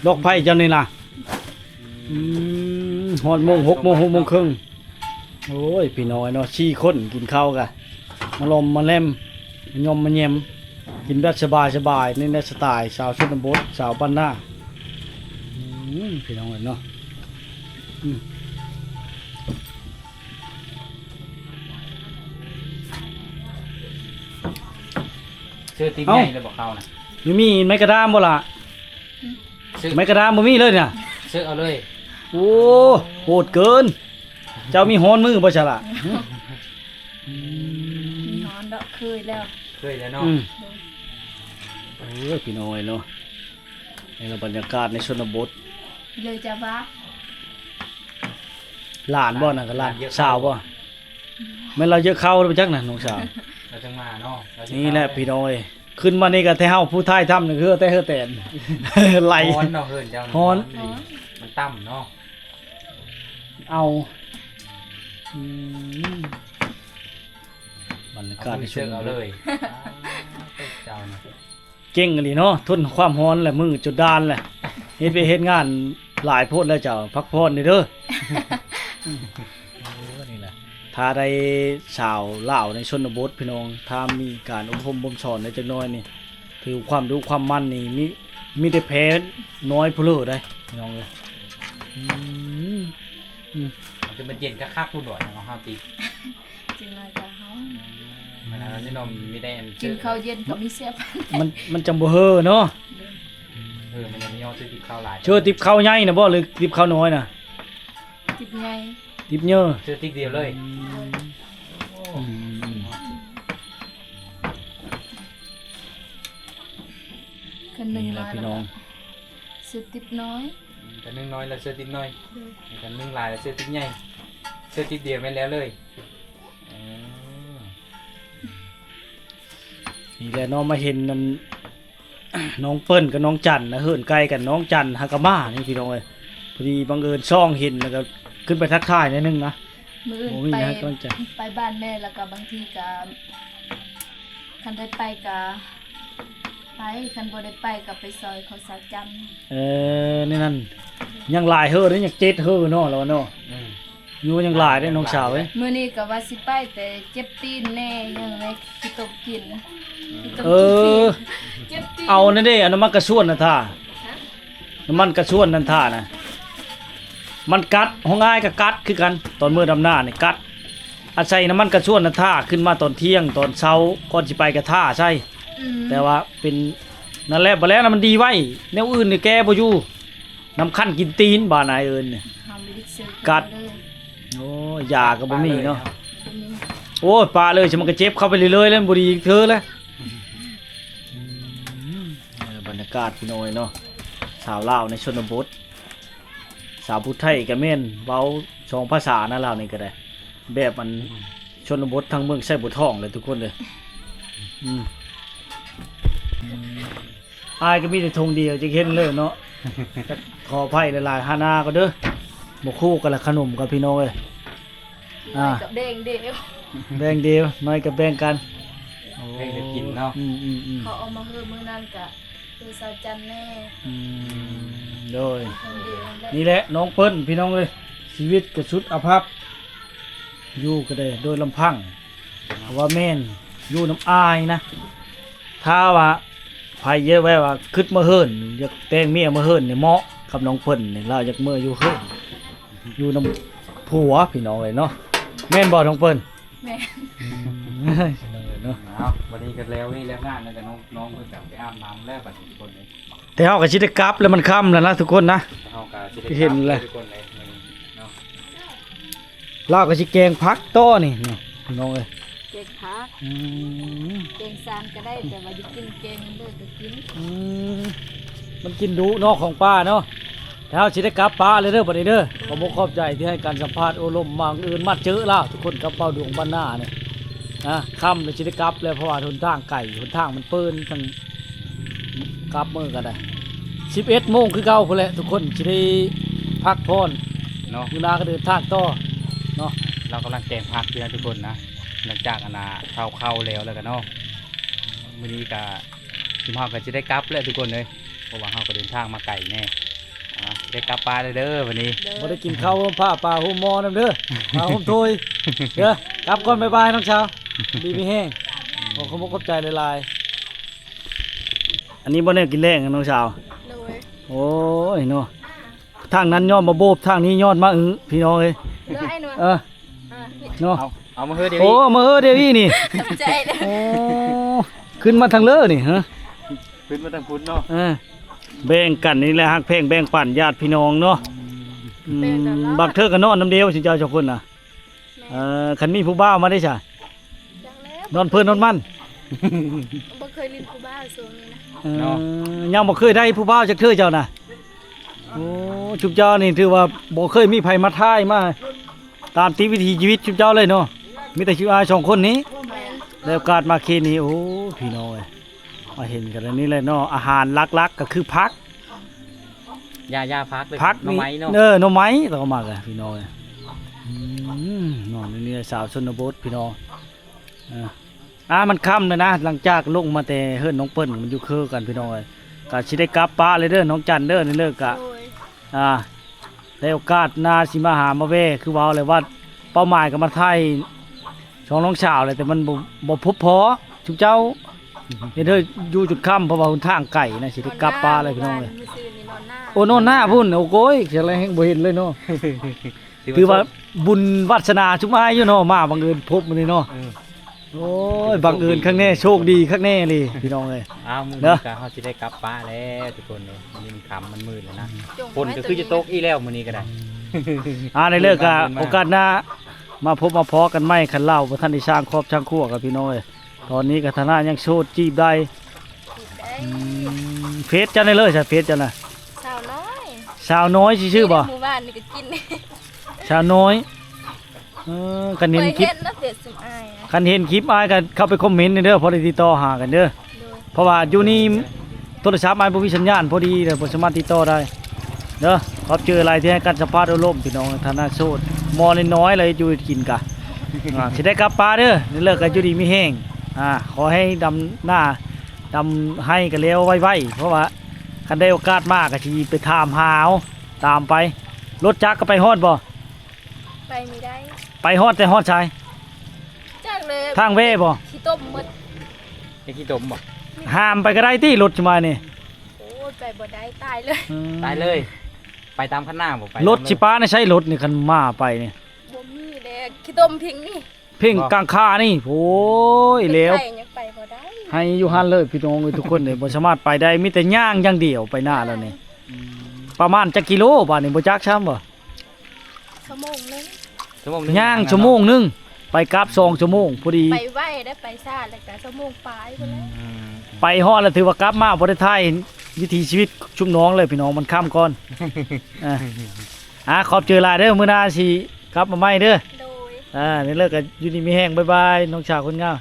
ດອກໄຟເຈົ້ານີ້ນະ. ອືມ ຮອດໂມງ ຫົກໂມງ ຫົກໂມງເຄິ່ງ. ໂອ້ຍ ພີ່ນ້ອງເນາະ ສີ່ຄົນກິນເຂົ້າກະມາລອມມາແລມ ມາຍ່ອມມາແຍມ ກິນແບບສະບາຍໆ ນີ້ແຫຼະສະໄຕລ໌ຊາວຊົນນະບົດ ຊາວບ້ານນາ. ອືມ ພີ່ນ້ອງເອີຍເນາະ ອືມ. ຊື້ຕິບໃຫຍ່ແລ້ວບໍ່ເຂົ້ານະ ມີໄມ້ກະດາມບໍ່ລະ? ຊື້ໄມ້ກະດາມບໍ່ມີເລີຍນະ ຊື້ເອົາເລີຍ. ໂອ້ ໂຫດເກີນ ເຈົ້າມີຮ້ອນມືບໍ່ຊະລະ? ອືມ ມີຮ້ອນດອກ ເຄີຍແລ້ວ ເຄີຍແລ້ວເນາະ. ອືມ ໂອ້ຍ ພີ່ນ້ອງເອີຍເນາະ ນີ້ລະບັນຍາກາດໃນຊົນນະບົດ ເລີຍຈະວ່າ ຫຼານບໍ່ນະ ກໍຫຼານ ຫຼານເຍອະ ສາວບໍ່? ແມ່ນລາວເຍອະເຂົ້າແລ້ວໄປຈັກນະນ້ອງສາວ ລາວຈັ່ງມາເນາະ. ນີ້ແຫຼະພີ່ນ້ອງເອີຍ ຂຶ້ນມານີ້ກໍແຕ່ເຮົາຜູ້ຖ່າຍທຳນີ້ຄືແຕ່ເຮີແຕນ ໄຫຼ ຮ້ອນເນາະ ເຮືອນເຈົ້າ ຮ້ອນ ມັນຕ່ຳເນາະ. ເອົາ ອືມ ບັນຍາກາດໃນຊົນນະບົດ ເອົາເລີຍ ເຈົ້ານະ. ເກັ່ງອີ່ຫຼີເນາະ ທົນຄວາມຮ້ອນແຫຼະ ມືຈົນດ້ານແຫຼະ ເຮັດວຽກເຮັດງານຫຼາຍໂພດແລ້ວເຈົ້າ ພັກຜ່ອນແດ່ເດີ. ນີ້ແຫຼະ ຖ້າໄດ້ສາວລາວໃນຊົນນະບົດພີ່ນ້ອງ ຖ້າມີການອົບຮົມບົ່ມສອນໄດ້ຈັກໜ້ອຍນີ້ ຖືຄວາມດຸຄວາມໝັ່ນນີ້ ມີ ມີແຕ່ແພ້ນ້ອຍຜູ້ເລີໄດ໋ພີ່ນ້ອງເອີຍ. ອືມ ອືມ ມັນຈະມາເຢັນຄັກໆ ພຸ້ນບໍ່ ທາງເຮົາຕິ ຈັ່ງໃດກໍເຮົາ ອືມ ມັນອັນນັ້ນເນາະ ມີແຕ່ອັນ ກິນເຂົ້າເຢັນກໍມີແຊບ ມັນ ມັນຈັ່ງບໍ່ເຫີເນາະ. ເອີ ມັນຍັງມີຍອດຊື້ຕິບເຂົ້າຫຼາຍ ເຊື່ອຕິບເຂົ້າໃຫຍ່ນະບໍ່ ຫຼືຕິບເຂົ້ານ້ອຍນະ? ຕິບໃຫຍ່ ຕິບເຍີ ຊື້ຕິບດຽວເລີຍ. ອືມ ອືມ ຄັນໜຶ່ງ ນີ້ແຫຼະ ຫຼາຍ ພີ່ນ້ອງ ຊື້ຕິບນ້ອຍ ອືມ ຄັນໜຶ່ງນ້ອຍແລ້ວຊື້ຕິບນ້ອຍ ໂດຍ ຄັນໜຶ່ງຫຼາຍແລ້ວຊື້ຕິບໃຫຍ່ ຊື້ຕິບດຽວແມ່ນແລ້ວເລີຍ. ເອີ ນີ້ແຫຼະເນາະ ມາເຫັນນັ້ນ ນ້ອງເປີ້ນກັບນ້ອງຈັນນະ ເຮືອນໃກ້ກັນ ນ້ອງຈັນຫາກະມານີ້ພີ່ນ້ອງເອີຍ. ພໍດີບັງເອີນສ່ອງເຫັນ ແລ້ວກໍຂຶ້ນໄປທັກທາຍໜ້ອຍໜຶ່ງນະ. ມື້ອື່ນ ບໍ່ມີ ໄປ ໃຫ້ກຳລັງໃຈ ໄປບ້ານແມ່ ແລ້ວກໍບາງທີກໍ ຄັນໄດ້ໄປກໍໄປ ຄັນບໍ່ໄດ້ໄປກໍໄປຊ່ອຍເຂົາສາວຈັນ. ເອີ ແນວນັ້ນ ຍັງຫຼາຍເຮີເດ້ ຍັງເຈັດເຮີເນາະ ລາວເນາະ. ອືມ ຢູ່ຍັງຫຼາຍເດ້ນ້ອງສາວເອີຍ. ມື້ນີ້ກໍວ່າຊິໄປ ແຕ່ເຈັບຕີນແດ່ ຫຍັງແດ່ ຂີ້ຕົມຕີນ ອືມ ເອີ ເຈັບຕີນ ເອົານັ້ນເດ້ ອັນນ້ຳມັນກະຊວນນັ້ນທ່າ ຮະ? ນ້ຳມັນກະຊວນນັ້ນທ່ານະ ມັນກັດ ຂອງອ້າຍກໍກັດຄືກັນ ຕອນມື້ດຳນານີ້ກັດ ອາໄສນ້ຳມັນກະຊວນນັ້ນທ່າ ຂຶ້ນມາຕອນທ່ຽງຕອນເຊົ້າ ກ່ອນຊິໄປກໍທ່າໃສ່. ອືມ ແຕ່ວ່າເປັນ ນັ້ນແຫຼະ ບາດແລ້ວນະມັນດີໄວ ແນວອື່ນນີ້ແກ້ບໍ່ຢູ່. ນ້ຳຄັນກິນຕີນ ບ້ານອ້າຍເອີ້ນນີ້ ເຮົາບໍ່ໄດ້ຊື້ ກັດ ເລີຍ. ໂອ້ຍ ຢາກໍບໍ່ມີເນາະ ບໍ່ມີ. ໂອ້ຍ ປະເລີຍ ມັນກໍເຈັບເຂົ້າໄປເລື້ອຍໆ ແລ້ວ ມັນບໍ່ດີເທື່ອແລ້ວ. ອືມ ເອີ ບັນຍາກາດພີ່ນ້ອງເນາະ ສາວລາວໃນຊົນນະບົດ ສາວຜູ້ໄທກໍແມ່ນ ເວົ້າສອງພາສານະ ລາວນີ້ກໍໄດ້ ແບບອັນ ອືມ ໂຊ ຊົນນະບົດທາງເມືອງໄຊບົວທອງເລີຍທຸກຄົນເລີຍ. ອືມ ອາຍກໍມີແຕ່ຖົງດຽວ ຈະເຫັນເລີຍເນາະ. ຂໍອະໄພຫຼາຍໆ ຫາໜ້າກໍເດີ ບໍ່ຄູ່ກັນລະຂະໜົມກັນພີ່ນ້ອງເອີຍ. ອ່າ ນ້ອຍກັບແບ່ງດຽວ ແບ່ງດຽວ ນ້ອຍກັບແບ່ງກັນ. ໂອ້ ແບ່ງດຽວກິນເນາະ. ອືມໆໆ ເຂົາເອົາມາເຮີມື້ນັ້ນກະ ຄືສາວຈັນແນ່. ອືມ ໂດຍ ຄົນດຽວນັ້ນແຫຼະ. ນີ້ແຫຼະນ້ອງເປີ້ນພີ່ນ້ອງເອີຍ ຊີວິດກໍສຸດອະພັບ ຢູ່ກໍໄດ້ໂດຍລຳພັງ ເພາະວ່າແມ່ນຢູ່ນຳອ້າຍນະ. ຖ້າວ່າໃຜເຍາະແວ່ວ່າຄິດມາເຮືອນ ຢາກແຕ່ງເມຍມາເຮືອນນີ້ ເໝາະກັບນ້ອງເພິ່ນນີ້ ລາວຢາກເມືອຢູ່ເຮືອນ ຢູ່ນຳຜົວພີ່ນ້ອງເອີຍເນາະ. ແມ່ນບໍ່ນ້ອງເພິ່ນ? ແມ່ນ. ອືມ ເນາະ ເອົາ ບັດນີ້ກໍແລ້ວນີ້ແລ້ວງານແລ້ວກໍນ້ອງ ນ້ອງເພິ່ນກໍໄປອາບນ້ຳແລ້ວບັດນີ້ທຸກຄົນເອີຍ. ແຕ່ເຮົາກໍຊິໄດ້ກັບແລ້ວ ມັນຄ່ຳແລ້ວນະທຸກຄົນນະ. ເຮົາກໍຊິໄດ້ກັບ ເຫັນແລ້ວ ທຸກຄົນເອີຍ ເນາະ. ລາວກໍຊິແກງຜັກຕໍ່ນີ້ ນີ້ພີ່ນ້ອງເອີຍ ແກງຜັກ. ອືມ ແກງຊານກໍໄດ້ ແຕ່ວ່າຢາກກິນແກງເລີຍກໍກິນ. ອືມ ມັນກິນດຸເນາະ ຂອງປ່າເນາະ. ແຕ່ເຮົາຊິໄດ້ກັບປ່າເລີຍເດີບັດນີ້ເດີ. ໂດຍ ຂອບອົກຂອບໃຈທີ່ໃຫ້ການສຳພາດໂອ້ລົມ. ບັງເອີນມາເຈີລາວທຸກຄົນກັບເບົາດວງບ້ານນານີ້ ນະ ຄ່ຳແລ້ວຊິໄດ້ກັບແລ້ວ ເພາະວ່າຫົນທາງໄກ ຫົນທາງມັນເປີນ ທາງກັບມື້ກໍໄດ້ ສິບເອັດໂມງຄືເກົ່າພຸ້ນແຫຼະ ທຸກຄົນຊິໄດ້ພັກຜ່ອນເນາະ. ມື້ໜ້າກໍເດີນທາງຕໍ່ເນາະ. ລາວກຳລັງແກງຜັກຢູ່ນະທຸກຄົນນະ ຫຼັງຈາກອັນນ່າເຜົາເຂົ້າແລ້ວ ແລ້ວກໍເນາະ. ມື້ນີ້ກໍ ຊຸມເຮົາກໍຊິໄດ້ກັບແລ້ວທຸກຄົນເອີຍ ເພາະວ່າເຮົາກໍເດີນທາງມາໄກແນ່. ອ່າ ໄດ້ກັບປ່າແລ້ວເດີບັດນີ້. ໂດຍ ບໍ່ໄດ້ກິນເຂົ້າໂຮມຜ້າປ່າໂຮມໝໍ້ນຳເດີ ຜ້າໂຮມໂຖຍເດີ. ກັບກ່ອນ ບາຍບາຍນ້ອງສາວ ດີມີແຮງ. ຂໍຂອບອົກຂອບໃຈຫຼາຍໆ. ອັນນີ້ບໍ່ແນວກິນແລງນ້ອງສາວ. ໂດຍ ໂອ້ຍເນາະ ທາງນັ້ນຍ້ອນມາໂບບ ທາງນີ້ຍ້ອນມາອຶ ພີ່ນ້ອງເອີຍ. ເດີ ອ້າຍໜວນ ເອີ ອ່າ ເນາະ ເອົາ ເອົາມາເຮີດຽວນີ້. ໂອ້ ເອົາມາເຮີດຽວນີ້ນີ້. ຂອບໃຈເດີ. ໂອ້ ຂຶ້ນມາທາງເລີນີ້ ຮະ ຂຶ້ນມາທາງພຸ້ນເນາະ. ເອີ ແບ່ງກັນນີ້ແຫຼະ ຮັກແພງແບ່ງປັນຍາດພີ່ນ້ອງເນາະ. ອືມ ແບ່ງກັນລະ ບາງເທື່ອກໍນອນນຳດຽວ ຊຸມເຈົ້າສອງຄົນນະ. ແມ່ນ. ເອີ ຄັນມີຜູ້ບ່າວມາເດ້ຊະ? ຈັກແລ້ວ ນອນເພີນນອນມັນ. ບໍ່ເຄີຍຫຼິ້ນຜູ້ບ່າວຊ່ວງນີ້ນະ. ເອີ ເນາະ ຍັງບໍ່ເຄີຍໄດ້ຜູ້ບ່າວຈັກເທື່ອເຈົ້ານະ. ໂອ້ ຊຸມເຈົ້ານີ້ຖືວ່າບໍ່ເຄີຍມີໃຜມາຖ່າຍມາຕາມຕິດວິຖີຊີວິດຊຸມເຈົ້າເລີຍເນາະ ມີແຕ່ຊຸມອ້າຍສອງຄົນນີ້. ແມ່ນ. ໄດ້ໂອກາດມາເຂດນີ້ ໂອ້ ພີ່ນ້ອງເອີຍ ມາເຫັນກັນແລ້ວນີ້ແຫຼະເນາະ. ອາຫານຫຼັກໆກໍຄືຜັກ ຢ່າ ຢ່າ ຜັກເລີຍ ຜັກ ໜໍ່ໄມ້ເນາະ. ເອີ ໜໍ່ໄມ້ ລາວກໍມັກ ພີ່ນ້ອງເອີຍ. ອືມ ເນາະ ນີ້ສາວຊົນນະບົດພີ່ນ້ອງ. ເອີ ອ່າ ມັນຄ່ຳແລ້ວນະ ຫຼັງຈາກລົງມາແຕ່ເຮືອນນ້ອງເປີ້ນ ມັນຢູ່ເຄີກັນພີ່ນ້ອງເອີຍ. ກໍຊິໄດ້ກັບປະເລີຍເດີນ້ອງຈັນເດີ ນີ້ເລີກກະ ໂດຍ ອ່າ ໄດ້ໂອກາດໜ້າຊິມາຫາມາແວ່ ຄືເວົ້າແຫຼະວ່າເປົ້າໝາຍກໍມາຖ່າຍຊ່ອງນ້ອງສາວແຫຼະ ແຕ່ມັນບໍ່ ບໍ່ພົບພໍຊຸມເຈົ້າ ເຮັດໃຫ້ຢູ່ຈົນຄ່ຳ ເພາະວ່າຫົນທາງໄກນະ ຊິໄດ້ກັບປະແລ້ວພີ່ນ້ອງເອີຍ. ໂອ້ ນອນໜ້າພຸ້ນ ໂອ້ໂກຍ ຈັ່ງໃດແຮ່ງບໍ່ເຫັນເລີຍເນາະ. ຖືວ່າບຸນວາດສະໜາຊຸມອ້າຍຢູ່ເນາະ ມາບັງເອີນພົບມື້ນີ້ເນາະ. ເອີ ໂອ້ຍ ບັງເອີນຄັກແນ່ ໂຊກດີຄັກແນ່ອີ່ຫຼີພີ່ນ້ອງເອີຍ. ອ້າວ ມື້ນີ້ກໍເຮົາຊິໄດ້ກັບປະແລ້ວທຸກຄົນເອີຍ ມື້ນີ້ມັນຄ່ຳມັນມືດແລ້ວນະ. ຝົນກໍຄືຈະຕົກອີກແລ້ວມື້ນີ້ກໍໄດ້. ອ່າ ໃນເລີກກໍໂອກາດໜ້າມາພົບມາພໍ້ກັນໃໝ່ ຄັນລາວບໍ່ທັນໄດ້ສ້າງຄອບສ້າງຄົວກັນພີ່ນ້ອງເອີຍ. ຕອນນີ້ກໍຖານະຍັງໂສດ ຈີບໄດ້. ອືມ ເຟສເຈົ້າໄດ້ເລີຍຊະ ເຟສເຈົ້ານະ? ສາວນ້ອຍ ສາວນ້ອຍຊື່ໆບໍ່? ມື້ວານນີ້ກໍກິນ ສາວນ້ອຍ. ເອີ ຄັນເຫັນຄລິບ ຂ້ອຍເຫັນນະເຟສຊຸມອ້າຍ ຄັນເຫັນຄລິບອ້າຍກໍເຂົ້າໄປຄອມເມັນເດີ ພໍໄດ້ຕິດຕໍ່ຫາກັນເດີ. ໂດຍ ເພາະວ່າຢູ່ນີ້ໂທລະສັບອ້າຍບໍ່ມີສັນຍານ ພໍດີເດີ ບໍ່ສາມາດຕິດຕໍ່ໄດ້ເດີ. ຂອບໃຈຫຼາຍທີ່ໃຫ້ການສຳພາດໂອ້ລົມພີ່ນ້ອງ ຖານະໂສດ ໝໍ້ນ້ອຍໆ ແລ້ວເຮັດຢູ່ເຮັດກິນກະ ອ່າ ຊິໄດ້ກັບປະເດີ ນີ້ເລີກກໍຢູ່ດີມີແຮງ. ອ່າ ຂໍໃຫ້ດຳນາດຳໄຮ່ກັນແລ້ວໄວໆ ເພາະວ່າຄັນໄດ້ໂອກາດມາກໍຊິໄປຖາມຫາເອົາ ຕາມໄປ. ລົດຈັກກໍໄປຮອດບໍ່? ໄປມີໄດ້ ໄປຮອດແຕ່ຮອດໃສ? ຈັກເລີຍ ທາງແວ່ບໍ່? ຂີ້ຕົມໝົດ ຍັງຂີ້ຕົມບໍ່? ຫາມໄປກໍໄດ້ຕິ ລົດຊິມານີ້. ໂອ້ຍ ໄປບໍ່ໄດ້ ຕາຍເລີຍ. ອືມ ຕາຍເລີຍ. ໄປຕາມຄັນນາບໍ່? ໄປ ລົດຊິປະໃນໃສ ລົດນີ້ ຄັນມາໄປນີ້? ບໍ່ມີແລ້ວ ຂີ້ຕົມພິງນີ້ ເພງກາງຄານີ້. ໂອ້ຍ ແລ້ວ ໄປຍັງໄປບໍ່ໄດ້ ໃຫ້ຢູ່ຫັ້ນເລີຍພີ່ນ້ອງເອີຍ ທຸກຄົນເອີຍ ບໍ່ສາມາດໄປໄດ້ ມີແຕ່ຍ່າງຢ່າງດຽວໄປໜ້າແລ້ວນີ້. ອືມ ປະມານຈັກກິໂລບາດນີ້ ບໍ່ຈັກຊ້ຳບໍ່? ຊົ່ວໂມງໜຶ່ງ ຊົ່ວໂມງໜຶ່ງ ຍ່າງຊົ່ວໂມງໜຶ່ງ ໄປກັບສອງຊົ່ວໂມງພໍດີ. ໄປໄວໄດ້ ໄປຊ້າແລ້ວກໍຊົ່ວໂມງປາຍພຸ້ນແຫຼະ. ອືມ ໄປຮອດແລ້ວຖືວ່າກັບມາບໍ່ໄດ້ຖ່າຍວິຖີຊີວິດຊຸມນ້ອງເລີຍພີ່ນ້ອງ ມັນຄ່ຳກ່ອນ. ອ່າ ອ່າ ຂອບໃຈຫຼາຍເດີ ມື້ໜ້າຊິກັບມາໃໝ່ເດີ. ໂດຍ ອ່າ ນີ້ເລີກກໍຢູ່ດີມີແຮງ ບາຍບາຍ ນ້ອງສາວຄົນງາມ.